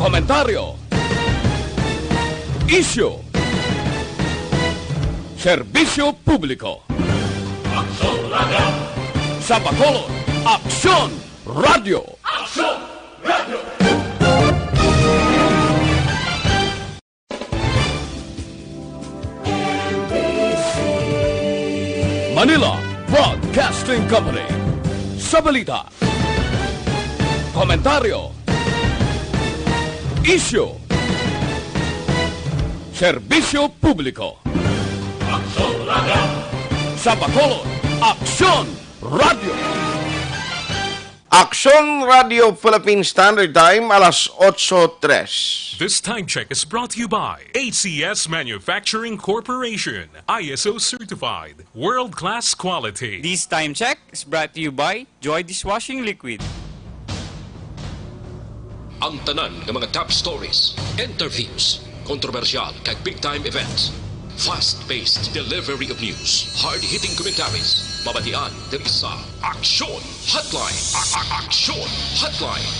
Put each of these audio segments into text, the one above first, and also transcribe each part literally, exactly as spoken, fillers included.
Komentaryo. Isyu. Serbisyo publiko. Aksyon Radio. Sa Bacolod, Aksyon Radio. Aksyon Radio. Manila Broadcasting Company. Sa balita, komentaryo, isyu, serbisyo publiko. Aksyon Radio. Sa Bacolod, Aksyon Radio. Aksyon Radio Philippine Standard Time, alas otso tres. This time check is brought to you by A C S Manufacturing Corporation, I S O certified, world-class quality. This time check is brought to you by Joy Dishwashing Liquid. Ang tanan nga mga top stories, interviews, kontrobersyal kag big time events. Fast-paced delivery of news, hard-hitting commentaries, mabatian diri sa Aksyon Hotline. A- a- Aksyon Hotline.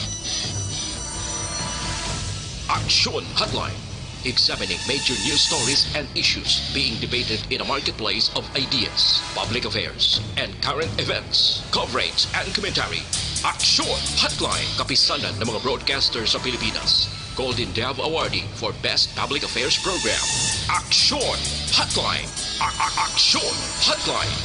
Aksyon Hotline. Examining major news stories and issues being debated in a marketplace of ideas, public affairs, and current events. Coverage and commentary. Aksyon Hotline. Kapisanan ng mga broadcaster sa Pilipinas. Golden Dove Awardee for Best Public Affairs Program. Aksyon Hotline. A- a- Aksyon Hotline.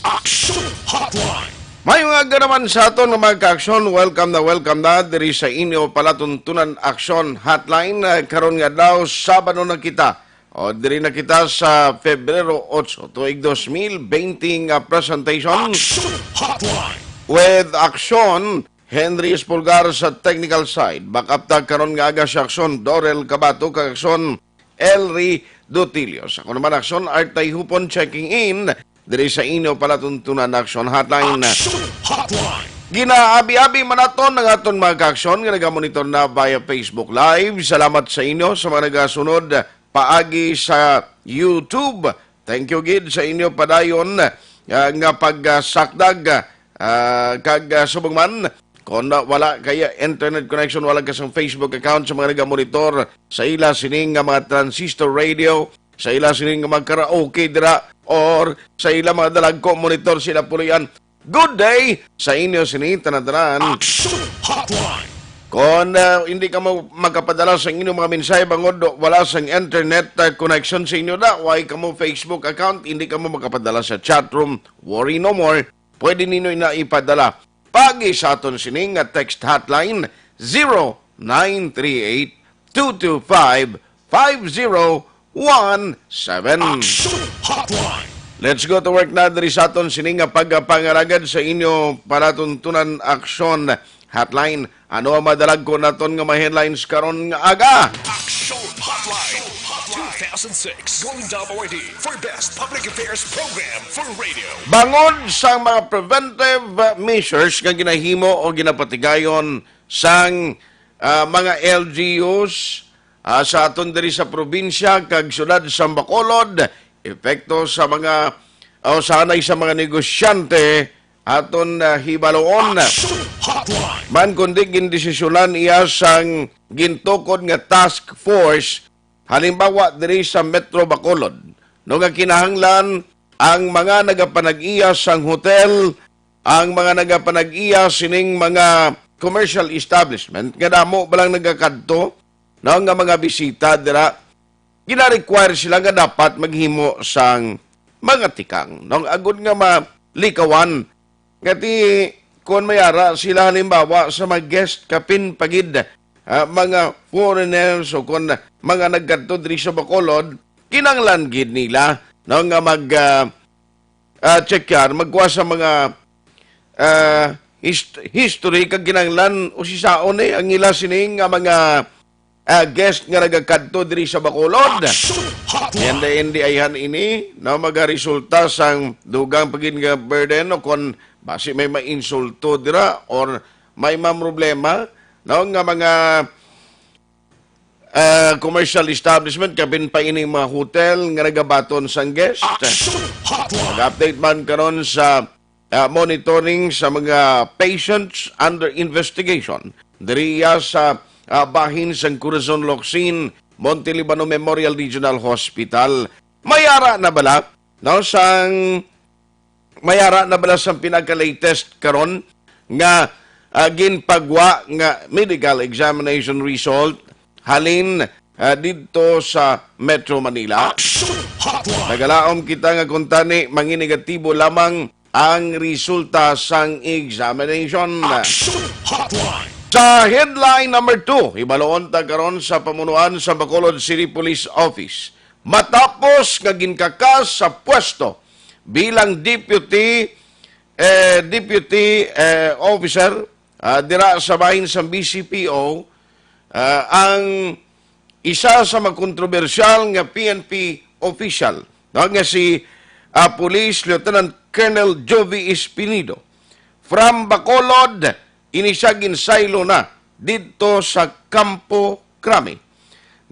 Aksyon Hotline. May mga aga naman sa aton nga mga kaaksyon. Welcome na welcome na diri sa inyo palatuntunan Aksyon Hotline. Eh, karon nga daw, Sabado na kita. O, diri na kita sa Febrero otso, tuig dos mil bente nga presentation. Aksyon Hotline. With Aksyon, Henry Espulgar sa technical side. Backup ta karon nga aga sa Aksyon, Dorel Cabato, kag Aksyon, Elry Dutilio. Sa kuno man Aksyon, Artay Hupon checking in diri sa inyo palatuntunan Aksyon Hotline. Aksyon Hotline. Ginaabi-abi man naton ang aton mga kaaksyon nga nagamonitor na via Facebook Live. Salamat sa inyo sa mga nagasunod paagi sa YouTube. Thank you gid sa inyo padayon, ah, nga pagsakdag, ah, kag, ah, subong man, kon wala kaya internet connection, wala ka sang Facebook account, sa mga nagamonitor sa ila sining nga mga transistor radio, sa ila sining nga mga karaoke dira, or sa ila mga dalagko monitor sila pulian. Good day sa inyo sini tanan-tanan. Action Hotline. Kon, ah, hindi ka mo makapadala sa inyong mga mensahe bangod wala sang internet, ah, connection sa inyo na, way ka mo Facebook account, hindi ka mo makapadala sa chat room, worry no more. Pwede ninyo na ipadala pagi sa aton sini nga text hotline, zero nine three eight two two five five zero one seven. Action Hotline. Let's go to work na diri sa aton sini nga pagpangalagad sa inyo palatuntunan Action Hotline. Ano ang madalagko naton nga mga headlines karon nga aga? Action Hotline two thousand six Golden Dove Awardee for Best Public Affairs Program for Radio. Bangod sa mga preventive measures nga ginahimo o ginapatigayon sang, ah, mga L G Us, ah, sa aton diri sa probinsya kag siyudad sa Bacolod, epekto sa mga, o sa anay sa mga negosyante, aton, ah, hibaloon. Action Hotline. Man kundi gindesisyonan iya sang gintukod nga task force, halimbawa diri sa Metro Bacolod, no, nga kinahanglan ang mga nagapanag-iya sang hotel, ang mga nagapanag-iya sining mga commercial establishment nga damo ba lang nagakadto, no, nga mga bisita dira, gina-require sila nga dapat maghimo sang mga tikang, no, agud nga malikawan. Ngati, kon may ara sila, halimbawa, sa mga guest, kapin pa gid, ah, mga foreigners o kon mga nagkadto diri sa Bacolod, kinahanglan gid nila, no, nga mag, ah, ah, check yan, magkuha sa mga, ah, hist-, history kag kinahanglan usisaon, eh, ang ila sini nga mga, ah, guest nga nagakadto diri sa Bacolod. Action Hotline. Hindi, hindi ayhan ini, no, magaresulta sang dugang pa gid nga burden o kon basi may mainsulto dira or may mamroblema, no, nga mga ah, commercial establishment, kapin pa ining mga hotel nga nagabaton sang guest. Action Hotline. Mag-update man karon sa ah, monitoring sa mga patients under investigation diri sa, ah, bahin sang Corazon Locsin, Monte Libano Memorial Regional Hospital. May ara na bala, no, sang may ara na bala sang pinaka-latest karon nga, ah, ginpagwa nga medical examination result halin, ah, didto sa Metro Manila? Action Hotline. Nagalaom kita nga kuntani manginegatibo lamang ang resulta sang examination. Action Hotline. Sa headline number two, hibaluon ta karon sa pamunuan sa Bacolod City Police Office. Matapos nga ginkakas sa pwesto bilang deputy, eh, deputy, eh, officer, ah, dira sa bahin sang B C P O, ah, ang isa sa mga kontrobersyal nga P N P official, no, nga si, ah, Police Lieutenant Colonel Jovi Espinido. From Bacolod, ini siya ginsaylo na didto sa Campo Crame.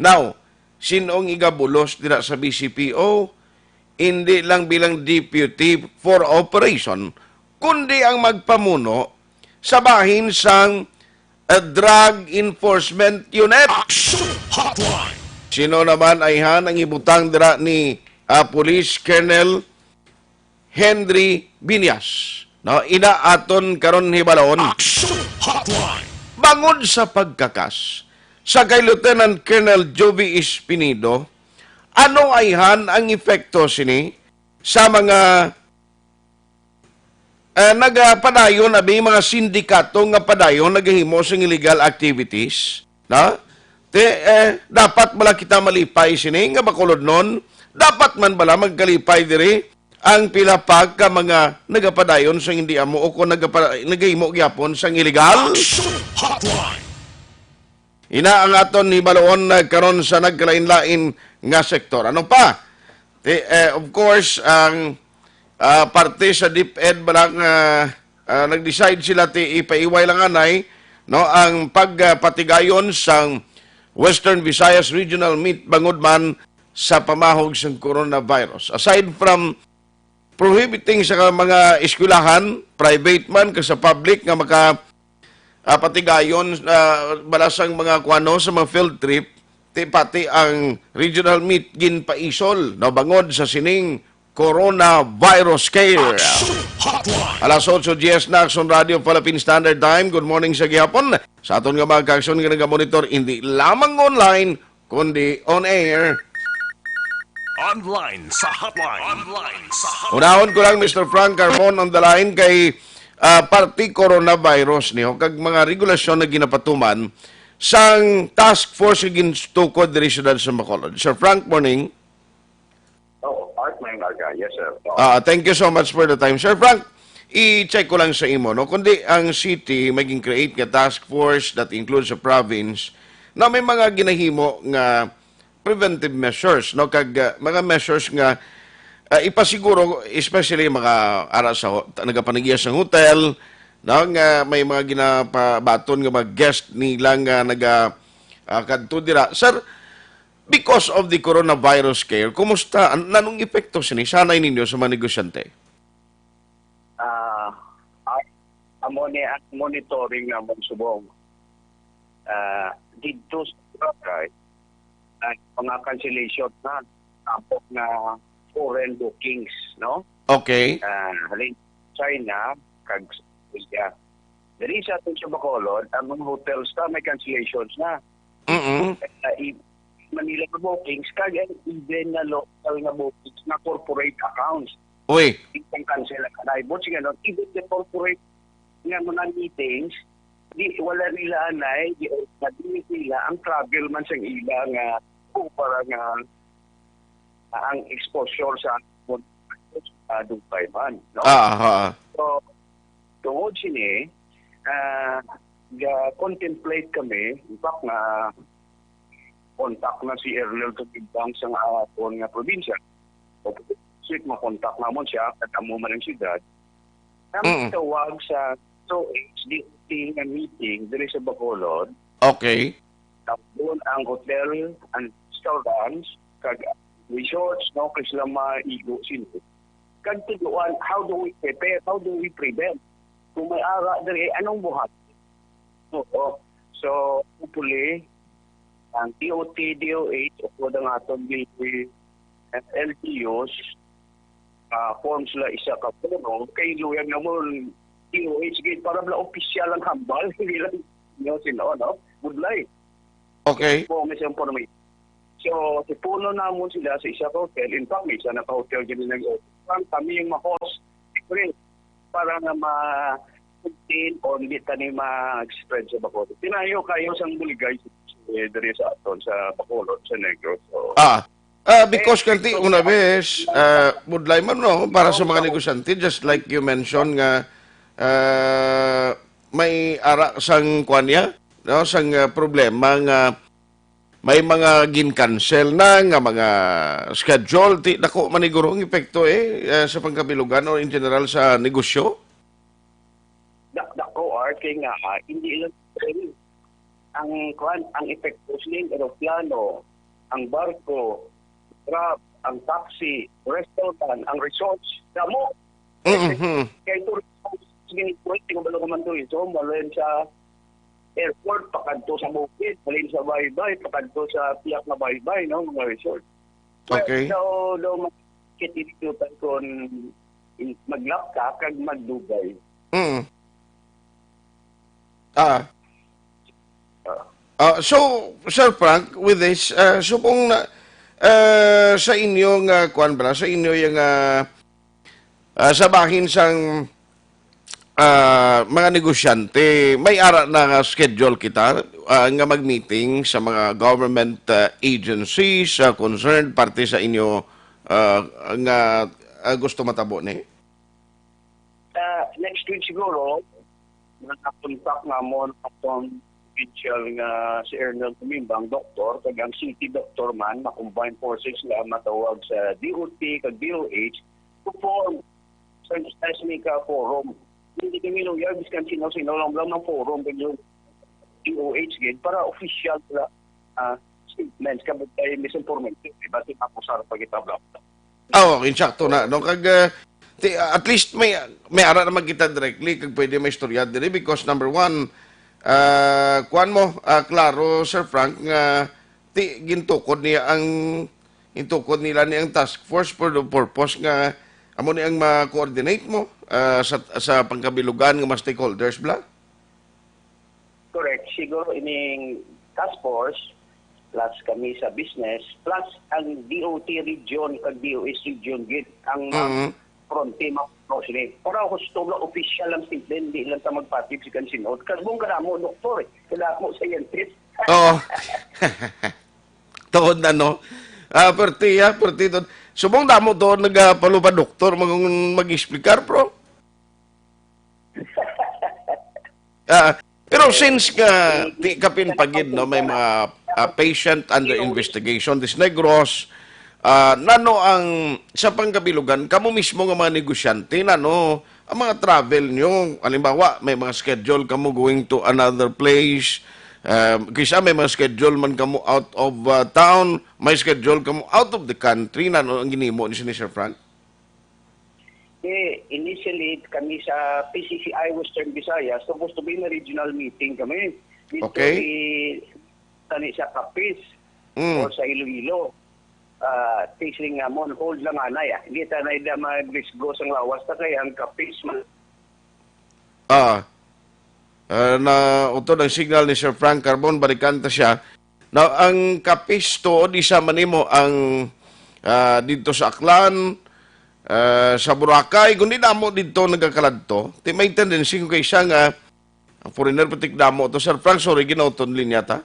Now, sin-ong igabulos dira sa B C P O, hindi lang bilang deputy for operation, kundi ang magpamuno sa bahin sang, uh, Drug Enforcement Unit. Action Hotline. Sino naman ayhan ang ibutang dira ni, ah, Police Colonel Henry Binyas? No, ina aton karon hibalon. Action Hotline. Bangod sa pagkakas sa kay Lieutenant Colonel Jovi Espinido, ano ayhan ang epekto sini sa mga, eh, nagapadayon, abi, mga sindikato nga padayon nagahimo sing illegal activities, no? Ti, eh, dapat bala kita malipay sini nga Bacolodnon? Dapat man bala magkalipay diri ang pila pa ka mga nagapadayon sang hindi amo o kung nagapa-, nagahimo gyapon sang illegal? Action Hotline. Ina ang aton hibaluon, uh, karon sa nagkalain-lain nga sektor. Ano pa? Ti, eh, of course, ang, ah, parte sa DepEd ba lang, ah, ah, nag-decide sila ti ipaiway lang anay, no, ang pagpatigayon sang Western Visayas Regional Meet bangod man sa pamahog sang coronavirus. Aside from prohibiting sa mga eskwelahan, private man kag sa public, nga maka, ah, patigayon, ah, bala sang mga kuano, sa mga field trip, ti pati ang regional meet ginpaisol, no, bangod sa sining coronavirus scare. Action Hotline. Alas otso diyes na, Action Radio Philippine Standard Time. Good morning sa gihapon. Sa aton nga mga kaaksyon nga nagamonitor, hindi lamang online, kundi on air. Online sa hotline. Online sa hotline. Unahon ko lang, Mister Frank Carbon on the line kay, ah, parte coronavirus niyo kag mga regulasyon na ginapatuman sang task force nga gintukod diri sa siyudad sa Bacolod. Sir Frank, morning. Oo, Art, may aga. Yes, sir. Oo. Ah, thank you so much for the time. Sir Frank, i-check ko lang sa imo, no? Kundi ang city may gin-create nga task force that includes the province na may mga ginahimo nga preventive measures, no? Kag, ah, mga measures nga, ah, ipasiguro, especially mga ara sa ho-, nagapanag-iya sa hotel, no? Nga may mga ginapabaton nga mga guest nila nga naga, ah, kadto dira. Sir, because of the coronavirus scare, kumusta? An-, anong epekto sini? Sanay ninyo sa mga negosyante? Ah, ah, amo ni ang monitoring namon subong. Ah, didto sa barangay, ah, mga cancellation na, tapos na foreign bookings, no? Okay. Ah, halin China, kag India. Diri sa aton sa Bacolod, ang mga hotels na may cancellations na. Mm-mm. Ah, i-, Manila nga bookings, kag ang even na local nga bookings, na corporate accounts. Uy. Isang cancel ang kanay. But sige, no, even the corporate nga mga meetings, di, wala nila anay, di, na di nila ang travel man sang ila nga, o para nga, ah, ang exposure sa, ah, Dubai man, no? Ah, aha. So, tungod sini, ah, ga-contemplate kami, in fact, nga contact na si Ernel Tubibang sa nga aton nga probinsya. O, sweet mo contact namon siya, at amo man ang siyudad. Ang Mm. tawag sa so H D T nga meeting diri sa Bacolod, Okay. tapos ang hotel and restaurants, kag resorts, no, kay sila maigo sila. Kag tudloan, how do we prepare? How do we prevent? Kung may ara diri, anong buhat? Oo. So, hopefully, ang D O T, D O H, o kung ang aton mga L G Us, ah, form sila isa ka forum, kay luyag namon, D O H gid, para bala opisyal ang hambal, hindi lang, no, sino, no? Budlay. Okay. Po, may siyang pormi. So, tipunon namon sila sa isa ka hotel. In fact, may isa na ka hotel gini nag-, kami yung ma-host. Siyempre, para nga ma-contain o hindi tani ma-spread sa Bacolod. Tinayo kayo sang buligay, eh, diri sa aton, sa Bacolod, sa Negros. So, Ah, ah, because Eh, kanti so, una bes, ah, budlay man, no, para sa mga negosyante, just like you mentioned nga, ah, may ara sang kwan niya, no, sang, ah, problema nga may mga gin-cancel na nga mga schedule, ti dako man ni guro ang epekto, eh, ah, sa pangkabilugan o in general sa negosyo? Dak-, dako, Art, kay nga, ah, hindi lang ang, kwan, ang epekto sining eroplano, ang barko, truck, ang taxi, restaurant, ang resorts, damo. Mm-hmm. Kay tourism, sige, tourism, tingnan mo naman tourism, malain sa airport, pakadto sa bukid, malain sa baybay, pakadto sa piyak na baybay, no, mga resort. Well, Okay. Daw, daw makikita kung maglap ka kag magdugay. Mm. Ah. Ah. Ah, so, Sir Frank, with this, ah, subong na, ah, sa inyo nga, kuwan ba, sa inyo yung, ah, ah, sa bahin sang, ah, mga negosyante, may ara na nga schedule kita, ah, nga mag-meeting sa mga government, ah, agencies, ah, concerned, parte sa inyo, ah, nga, ah, gusto matabo ni? Ah, next week siguro, nakakontak namon atong provincial nga si Ernel Tumimbang, doktor, kag ang city doctor man, ma-combine forces sila, matawag sa D O T kag D O H, to form sa, sa Seneca Forum. Hindi kami lawyer, biskan sino-sino lang lang ng forum, kag yung D O H gid, para official sila, ah, statements, kabutay misinformation, di ba? Di akusar pa kita, bla, bla. Oo, insakto na, no? Kag, ah, ti-, at least may, may ara naman kita directly, kag pwede may istorya diri because number one, ah, kuwan mo, ah, klaro, Sir Frank, nga ti-, gintukod niya ang, gintukod nila ni ang task force for the purpose nga amo ni ang ma-coordinate mo, ah, sa, sa pangkabilugan nga mga stakeholders, bla? Correct. Siguro ining task force, plus kami sa business, plus ang D O T region kag D O H region gid ang Mhm. fronte ma-, no, sini. Para husto nga official ang statement, di lang ta magpatib si kansinod. Kasbong kadamo doktor, eh. Kadamo scientist. Oo. Tuod na, no? Ah, perti, ah, perti to. Subong damo to nagapalo pa doktor mag-, mag-explicar, bro. Ah, pero since nga ti kapin pagid, no, may mga, ah, patient under investigation, this Negros, ah, nano ang sa pangkabilugan, kamo mismo nga mga negosyante, nano ang mga travel nyo? Halimbawa, may mga schedule kamo going to another place, ah, kisa may mga schedule man kamo out of, ah, town, may schedule kamo out of the country, nano ang ginimo ni, ni Sir Frank? Eh, initially, kami sa P C C I Western Visayas, supposed to be na regional meeting kami. Dito Okay. di, tani sa Capiz Mm. or sa Iloilo. Ah, ti siling nga mo, hold lang anay, ah. Hindi ta na ida mag-discuss ang lawas ta kay ang Capiz man. Ah, ah, na utod ang signal ni Sir Frank Carbon, balikan ta siya. Now, ang Capiz tuod isa man nimo ang, ah, didto sa Aklan, ah, sa Boracay, kundi damo didto nagakaladto. Ti may tendency ko kay siya nga ang foreigner putik damo to. Sir Frank, sorry, ginautod linya ta.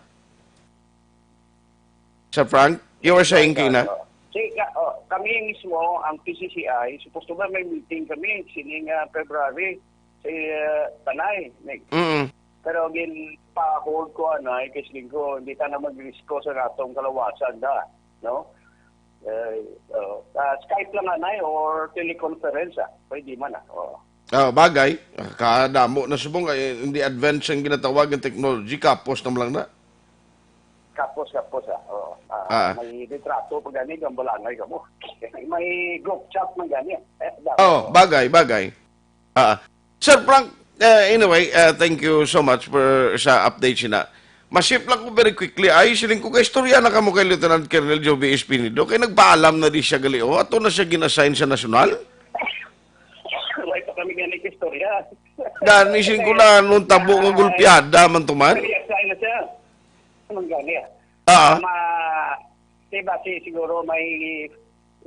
Sir Frank, you were saying, Kina? Si ka-, oh, kami mismo, ang P C C I, supposed to ba may meeting kami, sining, ah, February, si, ah, Tanay, Nick. Mm. Pero gin pa-hold ko, ano, ay, kasi ko, hindi ta na mag-risko sa atong kalawasan, da, no? Eh, oh, ah, Skype lang, anay, or teleconference, ah. Pwede man, ah. Oh. Ah, bagay. Ah, kadamo na subong, eh, hindi advance ang ginatawag ng technology, kapos na lang na. Kapos, kapos, ah. Oo. Ah. Ah, ah, may litrato pa gani, gambalanay kamo. May group chat man gani. Eh, dapat. Oh, bagay, bagay. Ah, Sir Frank, uh, anyway, uh, thank you so much for sa update sina. Masip lang ko very quickly, ay, siling ko ka istorya na kamo kay Lieutenant Colonel Joby Espinido, kay nagpaalam na di siya gali, oh, ato na siya gin-assign sa nasyonal. Wala pa kami gani istorya. Gani, siling ko na nung tabo nga gulpiada man to man. Nag-resign na siya. Anong gani, ah? Ah. Ma, di ba, si, siguro may,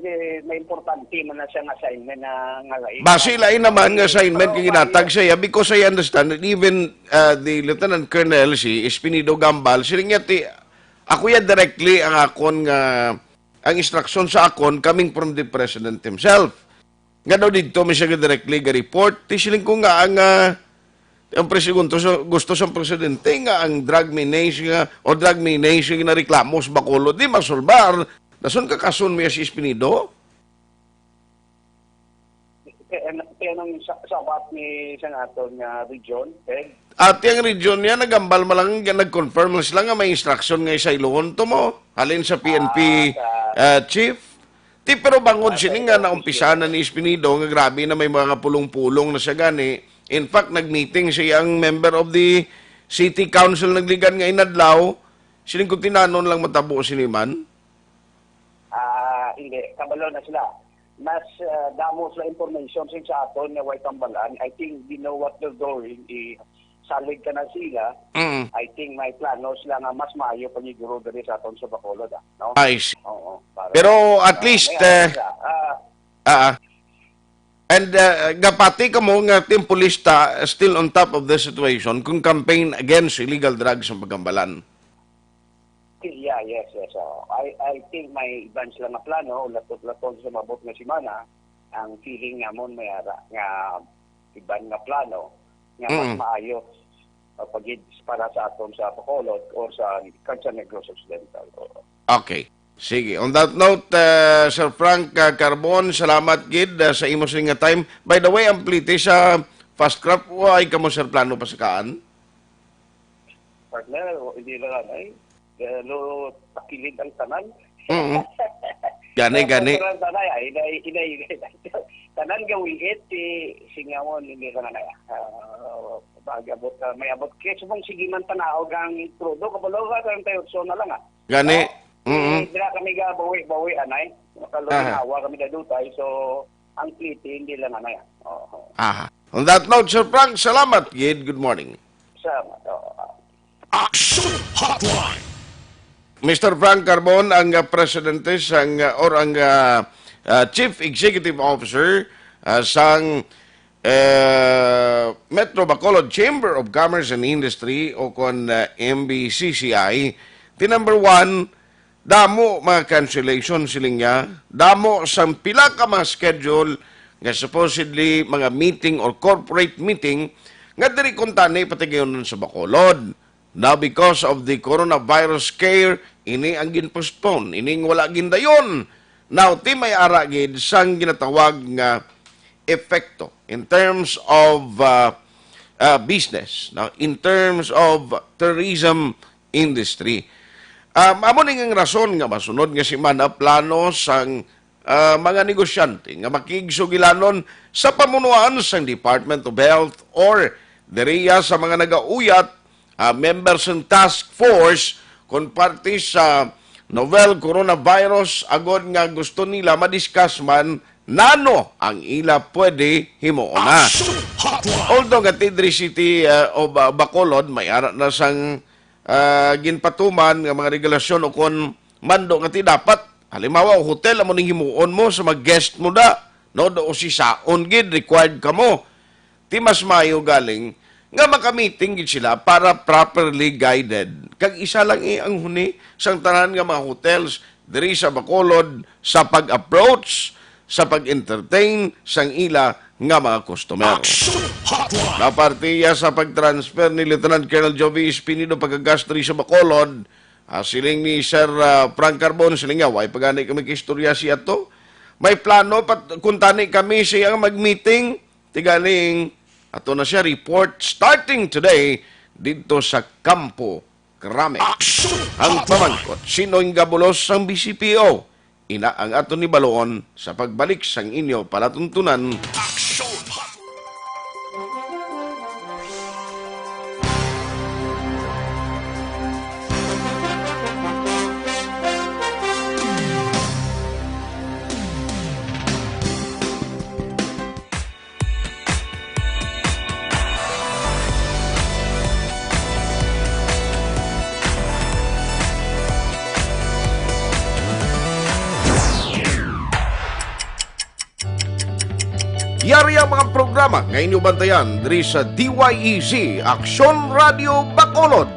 eh, may importante man na siyang assignment na, nga lain. Basi lain naman nga assignment nga ginatag sa iya, because I understand that even, uh, the Lieutenant Colonel, si Espinido Gambal, siling niya, ti, ako ya directly ang akon nga, ang instruction sa akon coming from the President himself. Nga daw didto man siya directly ga-report. Ti siling ko nga ang, ah, ang presigunto sa, gusto sang presidente nga ang drug menace nga, o drug menace nga ginareklamo sa Bacolod, di masulbar. Dason kakason mo ya si Espinido? Kaya, kaya nang sa, sabat ni sang aton nga region, eh? At yung region niya, nagambal mo lang, nag-confirm lang sila nga may instruction nga isayloon to mo. Halin sa P N P, ah, chief. Ti, pero bangod sini nga naumpisahan na ni Espinido nga grabe na may mga pulong-pulong na siya gani. In fact, nag-meeting siya ang member of the city council nagligan nga inadlaw. Sining kung tinanon lang matabo sini man. Ah, hindi. Kabalo na sila. Mas, ah, damo sila information sa, sa aton nga way tambalan. I think they know what they're doing. I, salig ka na sila. Mm. I think may plano sila nga mas maayo pa siguro diri sa aton sa Bacolod, ah, no? I see. Oo, para, pero at ah, least, may, eh, ano sila, ah, ah, and, uh, gapati kamo nga Team Pulista still on top of the situation kung campaign against illegal drugs ang pagambalan. Yeah, yes, yes. Oh. I, I think may iban sila nga plano, latot-laton sa mabot nga semana, ang feeling namon may ara nga iban nga plano nga mas, mm, maayo uh, pagid para sa aton sa Bacolod or sa Cagayan Negros Occidental. Oo. Okay. Sige. On that note, uh, Sir Frank, uh, Carbon, salamat gid, uh, sa imo sini nga time. By the way, ang pliti sa Fast Craft, wa ay kamo, sir, plano pasakaan? Partner, o, hindi na lang ay. Pero takilid ang tanan. Mm. Gani, gani. Pero tanan ay, inay, inay, inay. Tanan gawiit, si Singawon, hindi ka na kaya. Ah, mag-abot ka, may abot. Kaya subong sige man tanaog ang krudo, kabalo ka, kaya tayo, so na lang, ah. Gani. Oo. Mm-mm. Eh, dira kami ga bawi-bawi, anay. Aha. Makalulinawa kami dadutay, so, ang pliti, hindi lang, anay, ah. Oo. Aha. On that note, Sir Frank, salamat gid. Good morning. Salamat, oo. Action Hotline. Mister Frank Carbon ang, ah, presidente sang, ah, or ang, ah, ah, Chief Executive Officer, ah, sang, eh, Metro Bacolod Chamber of Commerce and Industry o kon, ah, M B C C I. Ti number one, damo mga cancellation, siling niya. Damo sang pila ka mga schedule nga supposedly mga meeting or corporate meeting nga diri kuntani patigayonon sa Bacolod. Now, because of the coronavirus scare, ini ang ginpostpone, ining wala gindayon. Now, ti may ara gid sang ginatawag nga epekto in terms of, uh, uh, business, no? In terms of tourism industry. Um, amo ni nga rason nga masunod nga semana plano sang ah, mga negosyante nga makigsugilanon sa pamunuan sang Department of Health or diriya sa mga nagauyat, ah, member sang task force kon parte sa novel coronavirus agod nga gusto nila ma-discuss man nano ang ila pwede himuon na. Action Hotline. Although nga ti diri City, ah, of, ah, Bacolod, may ara na sang, ah, ginpatuman nga mga regulasyon o kon mando nga ti dapat Halimbawa, hotel amo ning himuon mo sa mga guest mo da, no? Do usisaon gid, required kamo. Ti mas maayo galing nga makamiting gid sila para properly guided. Kag isa lang, eh, ang huni sang tanan nga mga hotels diri sa Bacolod sa pag-approach, sa pag-entertain sang ila nga mga customer. Action Hotline. Napartiya sa pag-transfer ni Lieutenant Colonel Jovi Espinido pagkagas diri sa Bacolod, Ah, siling ni Sir, ah, Frank Carbon, siling niya, "Way pa gani kami kaistorya siya to. May plano pa kuntani kami siya mag-meeting." Ti galing, ato na siya report starting today didto sa kampo Krame. Action! Ang pamangkot, sino ang gabulos sang B C P O? Ina ang aton ni baluon sa pagbalik sang inyo palatuntunan. Action! Yari ang mga programa nga inyo bantayan diri sa D Y E Z, Aksyon Radio Bacolod.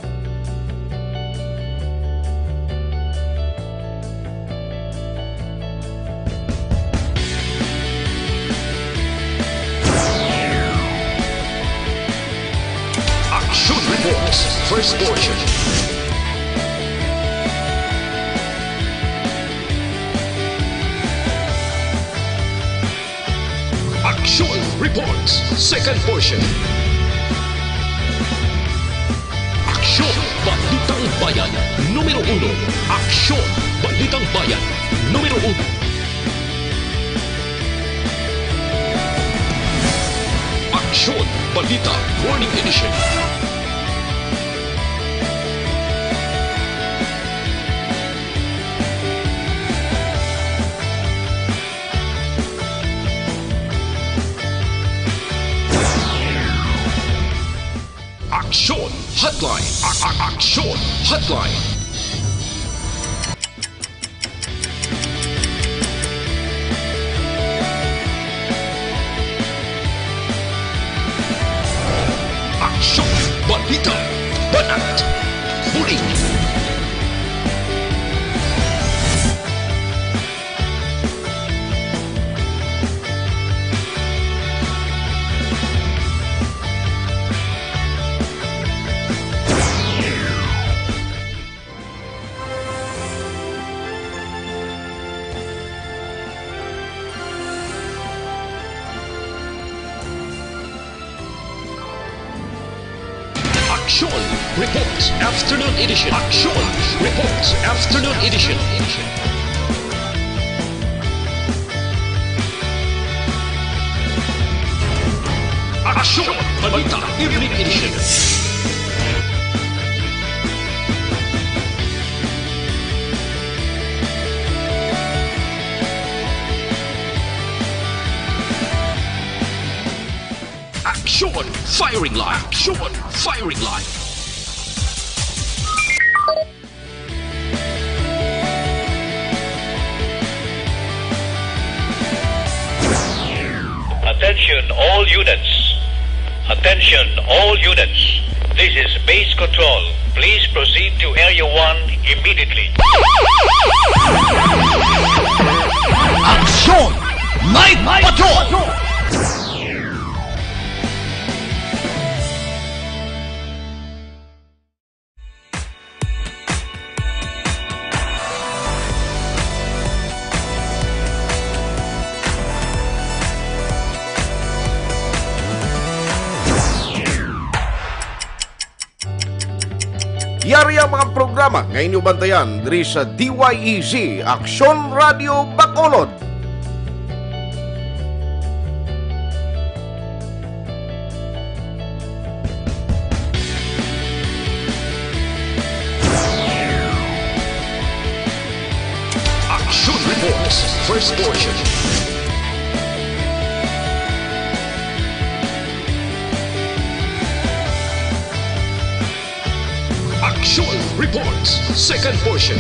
Action Reports, first portion. Action Reports, second portion. Aksyon, Balitang Bayan, numero uno. Aksyon, Balitang Bayan, numero uno. Aksyon, Balita, Morning Edition. Aksyon Hotline. A- a- Aksyon Hotline. Aksyon, balita, banat, bulig. Action Reports Afternoon Edition. Action Reports Afternoon Edition. Action Balita Evening Edition. Action Firing Line. Action Firing Line. Attention all units. Attention all units. This is base control. Please proceed to Area one immediately. Action! Night Patrol! Yari ang mga programa nga inyo bantayan diri sa D Y E Z Aksyon Radio Bacolod. Action Reports, first portion. Action Reports, second portion.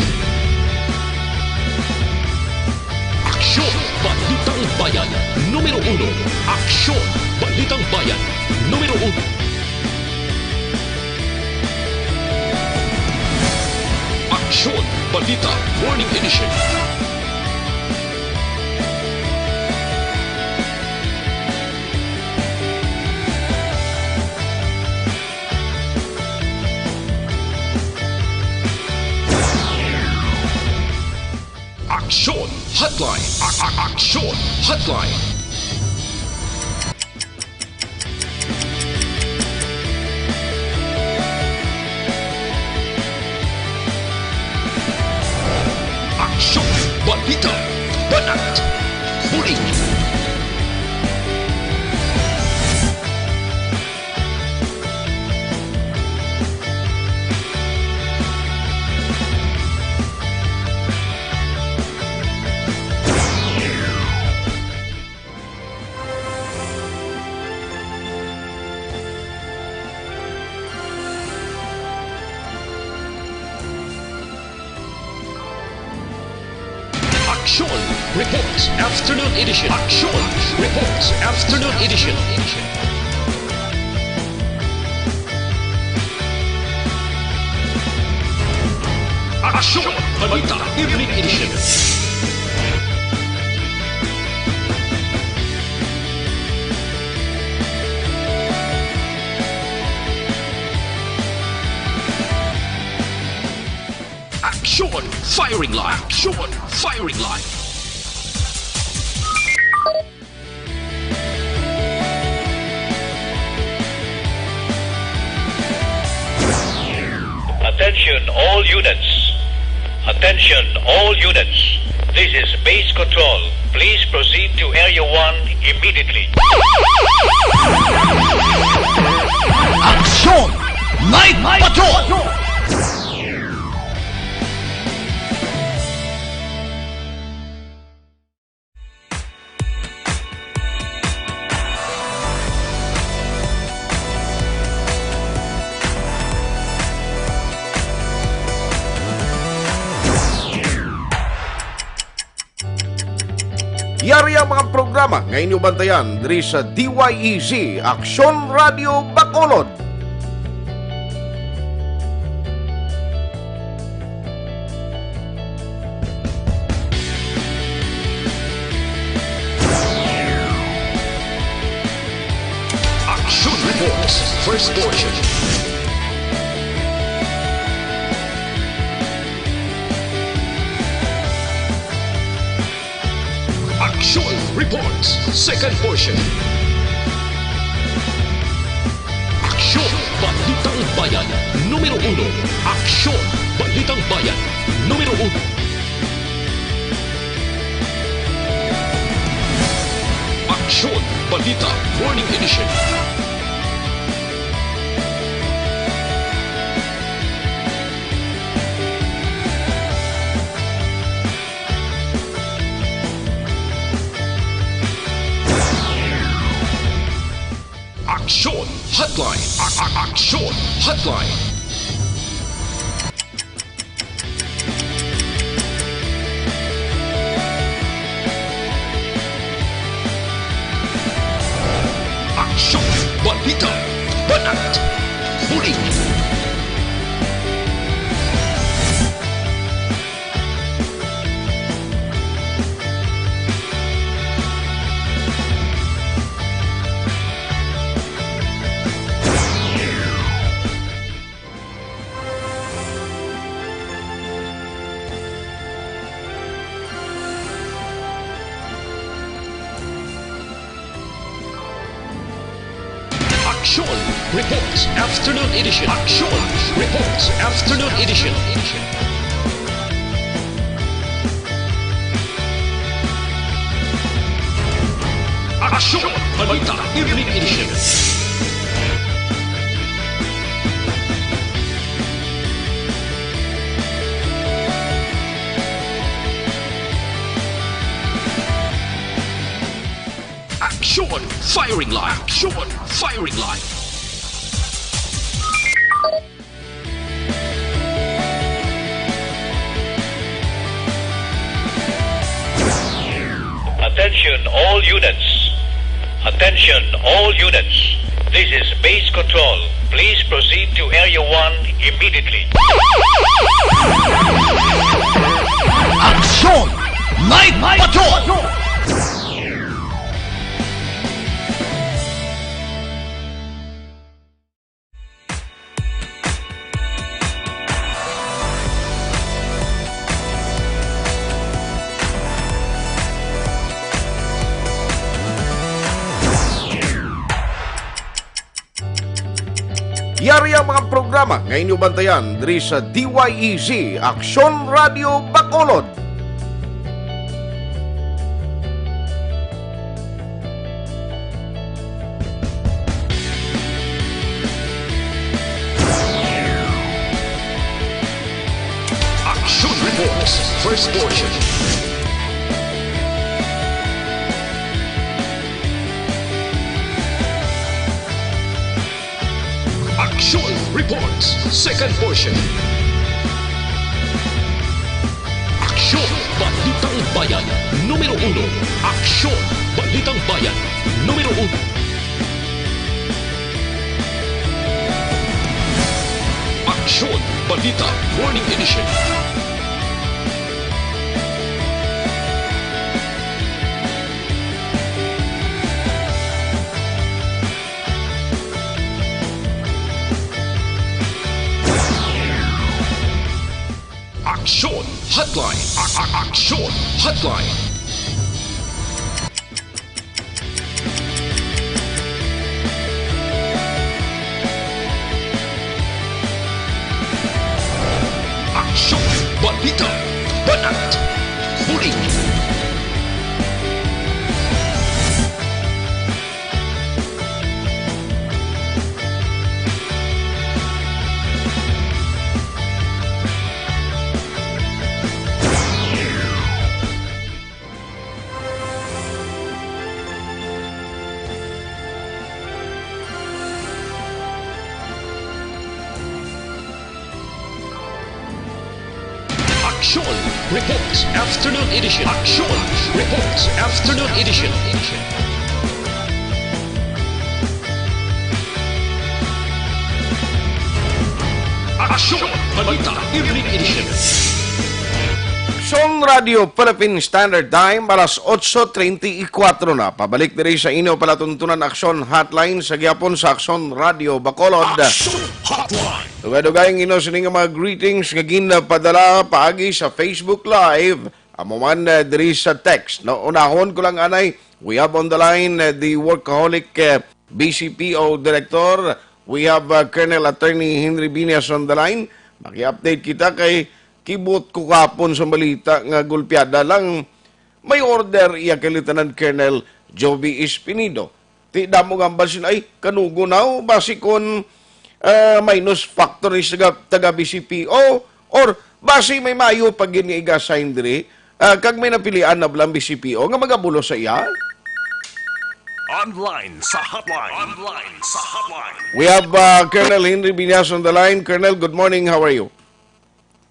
Aksyon, Balitang Bayan, numero uno. Aksyon, Balitang Bayan, numero uno. Aksyon, Balita, Morning Edition. Aksyon Hotline. A- a- Aksyon Hotline. Reports Afternoon Edition. Action Reports Afternoon Edition. Action Balita Evening Edition. Action Firing Line. Action Firing Line. Attention all units. Attention all units. This is base control. Please proceed to Area one immediately. Action! Night Patrol! Yari ang mga programa nga inyo bantayan diri sa D Y E Z Aksyon Radio Bacolod. Action Reports, first portion. Action Reports, second portion. Aksyon, Balitang Bayan, numero uno. Aksyon, Balitang Bayan, numero uno. Aksyon, Balita, Morning Edition. Aksyon Hotline. A- a- Aksyon Hotline. Aksyon, balita, banat, bulig. Aksyon Reports Afternoon Edition. Aksyon Reports Afternoon Edition. Aksyon Balita Evening Edition. Aksyon! Firing line! Aksyon! Firing line! Attention all units. Attention all units. This is base control. Please proceed to Area one immediately. Aksyon! Night Patrol! Yari ang mga programa nga inyo bantayan diri sa D Y E Z Aksyon Radio Bacolod. Action Reports, first portion. Action Reports, second portion. Action, Balitang Bayan, numero uno. Aksyon, Balitang Bayan, numero uno. Aksyon, Balita, Morning Edition. Aksyon Hotline. A- a- Aksyon Hotline. Aksyon, balita, banat, huli. Aksyon Reports Afternoon Edition. Aksyon Reports Afternoon Edition. Aksyon Balita Evening Edition. Son Radio Philippine Standard Time, alas otso treinta y cuatro na. Pabalik diri sa inyo palatuntunan Aksyon Hotline sa gihapon sa Aksyon Radio Bacolod. Aksyon Hotline. Dugay-dugay ang inyo sini nga mga greetings nga ginpadala paagi sa Facebook Live. Amo man, eh, diri sa text, no? Unahon ko lang anay, we have on the line, eh, the workaholic, eh, B C P O Director. We have, uh, Colonel Attorney Henry Binias on the line. Maki-update kita kay kibot ko kahapon sa balita nga gulpiada lang may order iya kay Lieutenant Colonel Joby Espinido. Ti damo nga ambal sila, ay, kanugo na, o basi kon, ah, minus factor ni sa taga, taga B C P O, or basi may mayo pa gid nga iga-assign diri, ah, kag may napilian na bala ang B C P O nga magabulos sa iya? Online sa hotline. Online sa hotline. We have, uh, Colonel Henry Binias on the line. Colonel, good morning. How are you?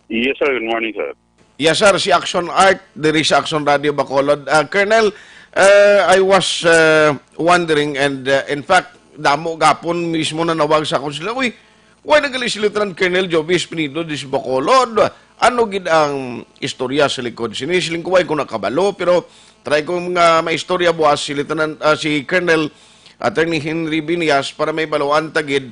Yes, sir. Good morning, sir. Yes, sir. Si Action Art, diri sa Action Radio Bacolod. Ah, Colonel, uh, I was, uh, wondering, and, uh, in fact, damo gapon mismo nanawag sa akon sila, "Uy, why nagali si Lieutenant Colonel Joby Espinido di sa Bacolod? Ano gid ang istorya sa likod sini?" Siling ko, "Why ko nakabalo?" Pero try ko nga maistorya buwas si Lieutenant, ah, si Colonel Attorney Henry Binias para may baluan ta gid,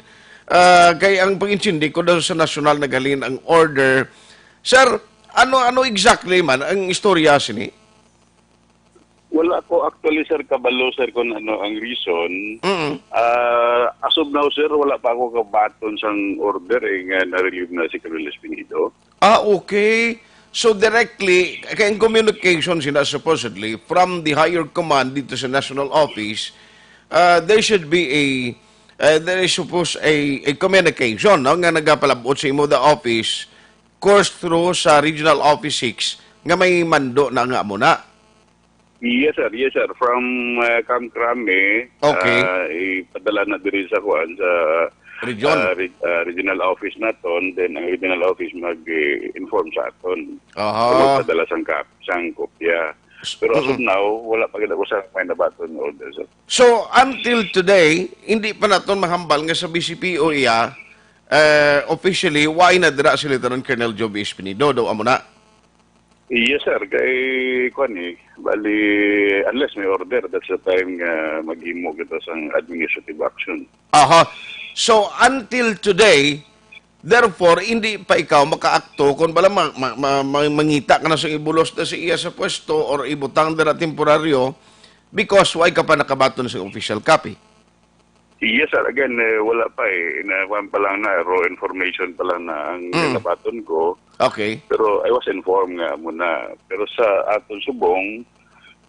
ah, kay ang pag-intindi ko daw sa nasyonal naghalin ang order. Sir, ano, ano exactly man ang istorya sini? Wala ko actually, sir, kabalo, sir, kung ano ang reason. Mm. Ah, as of now, sir, wala pa ako kabaton sang order, eh, nga na-relieve na si Colonel Espinido. Ah, okay. So, directly, kay ang communication sila supposedly from the higher command dito sa National Office, ah, there should be a, ah, there is supposed a, a communication, no, nga nagapalabot sa imo the office, course through sa Regional Office six, nga may mando na nga amo na. Yes, sir. Yes, sir. From, uh, Camp Crame, Okay. uh, ipadala na diri sa kuan, sa, Region. uh, re-, uh, regional office naton, then ang regional office mag-, eh, inform sa aton. Aha. So, magpadala sang kap-, sang kopya. S-, Pero as of mm-mm. now, wala pa gid ako sa may nabaton nga order, sir. So, until today, hindi pa naton mahambal nga sa B C P O iya, eh, officially, why na dira si Lieutenant Colonel Joby Espinido, daw amo na? Yes, sir. Kay, kuwan eh, bali, unless may order, that's the time nga maghimo kita sang administrative action. Aha. So, until today, therefore, hindi pa ikaw makaakto kung bala ma-, ma-, ma-, ma-, mangita ka na sa ibulos na sa iya sa pwesto or ibutang na temporaryo because why ka pa nakabaton sa official copy? Yes, sir. Again, eh, wala pa eh. Inakuan pa lang na, raw information pa lang na ang Mm. nabaton ko. Okay. Pero I was informed nga muna. Pero sa aton subong,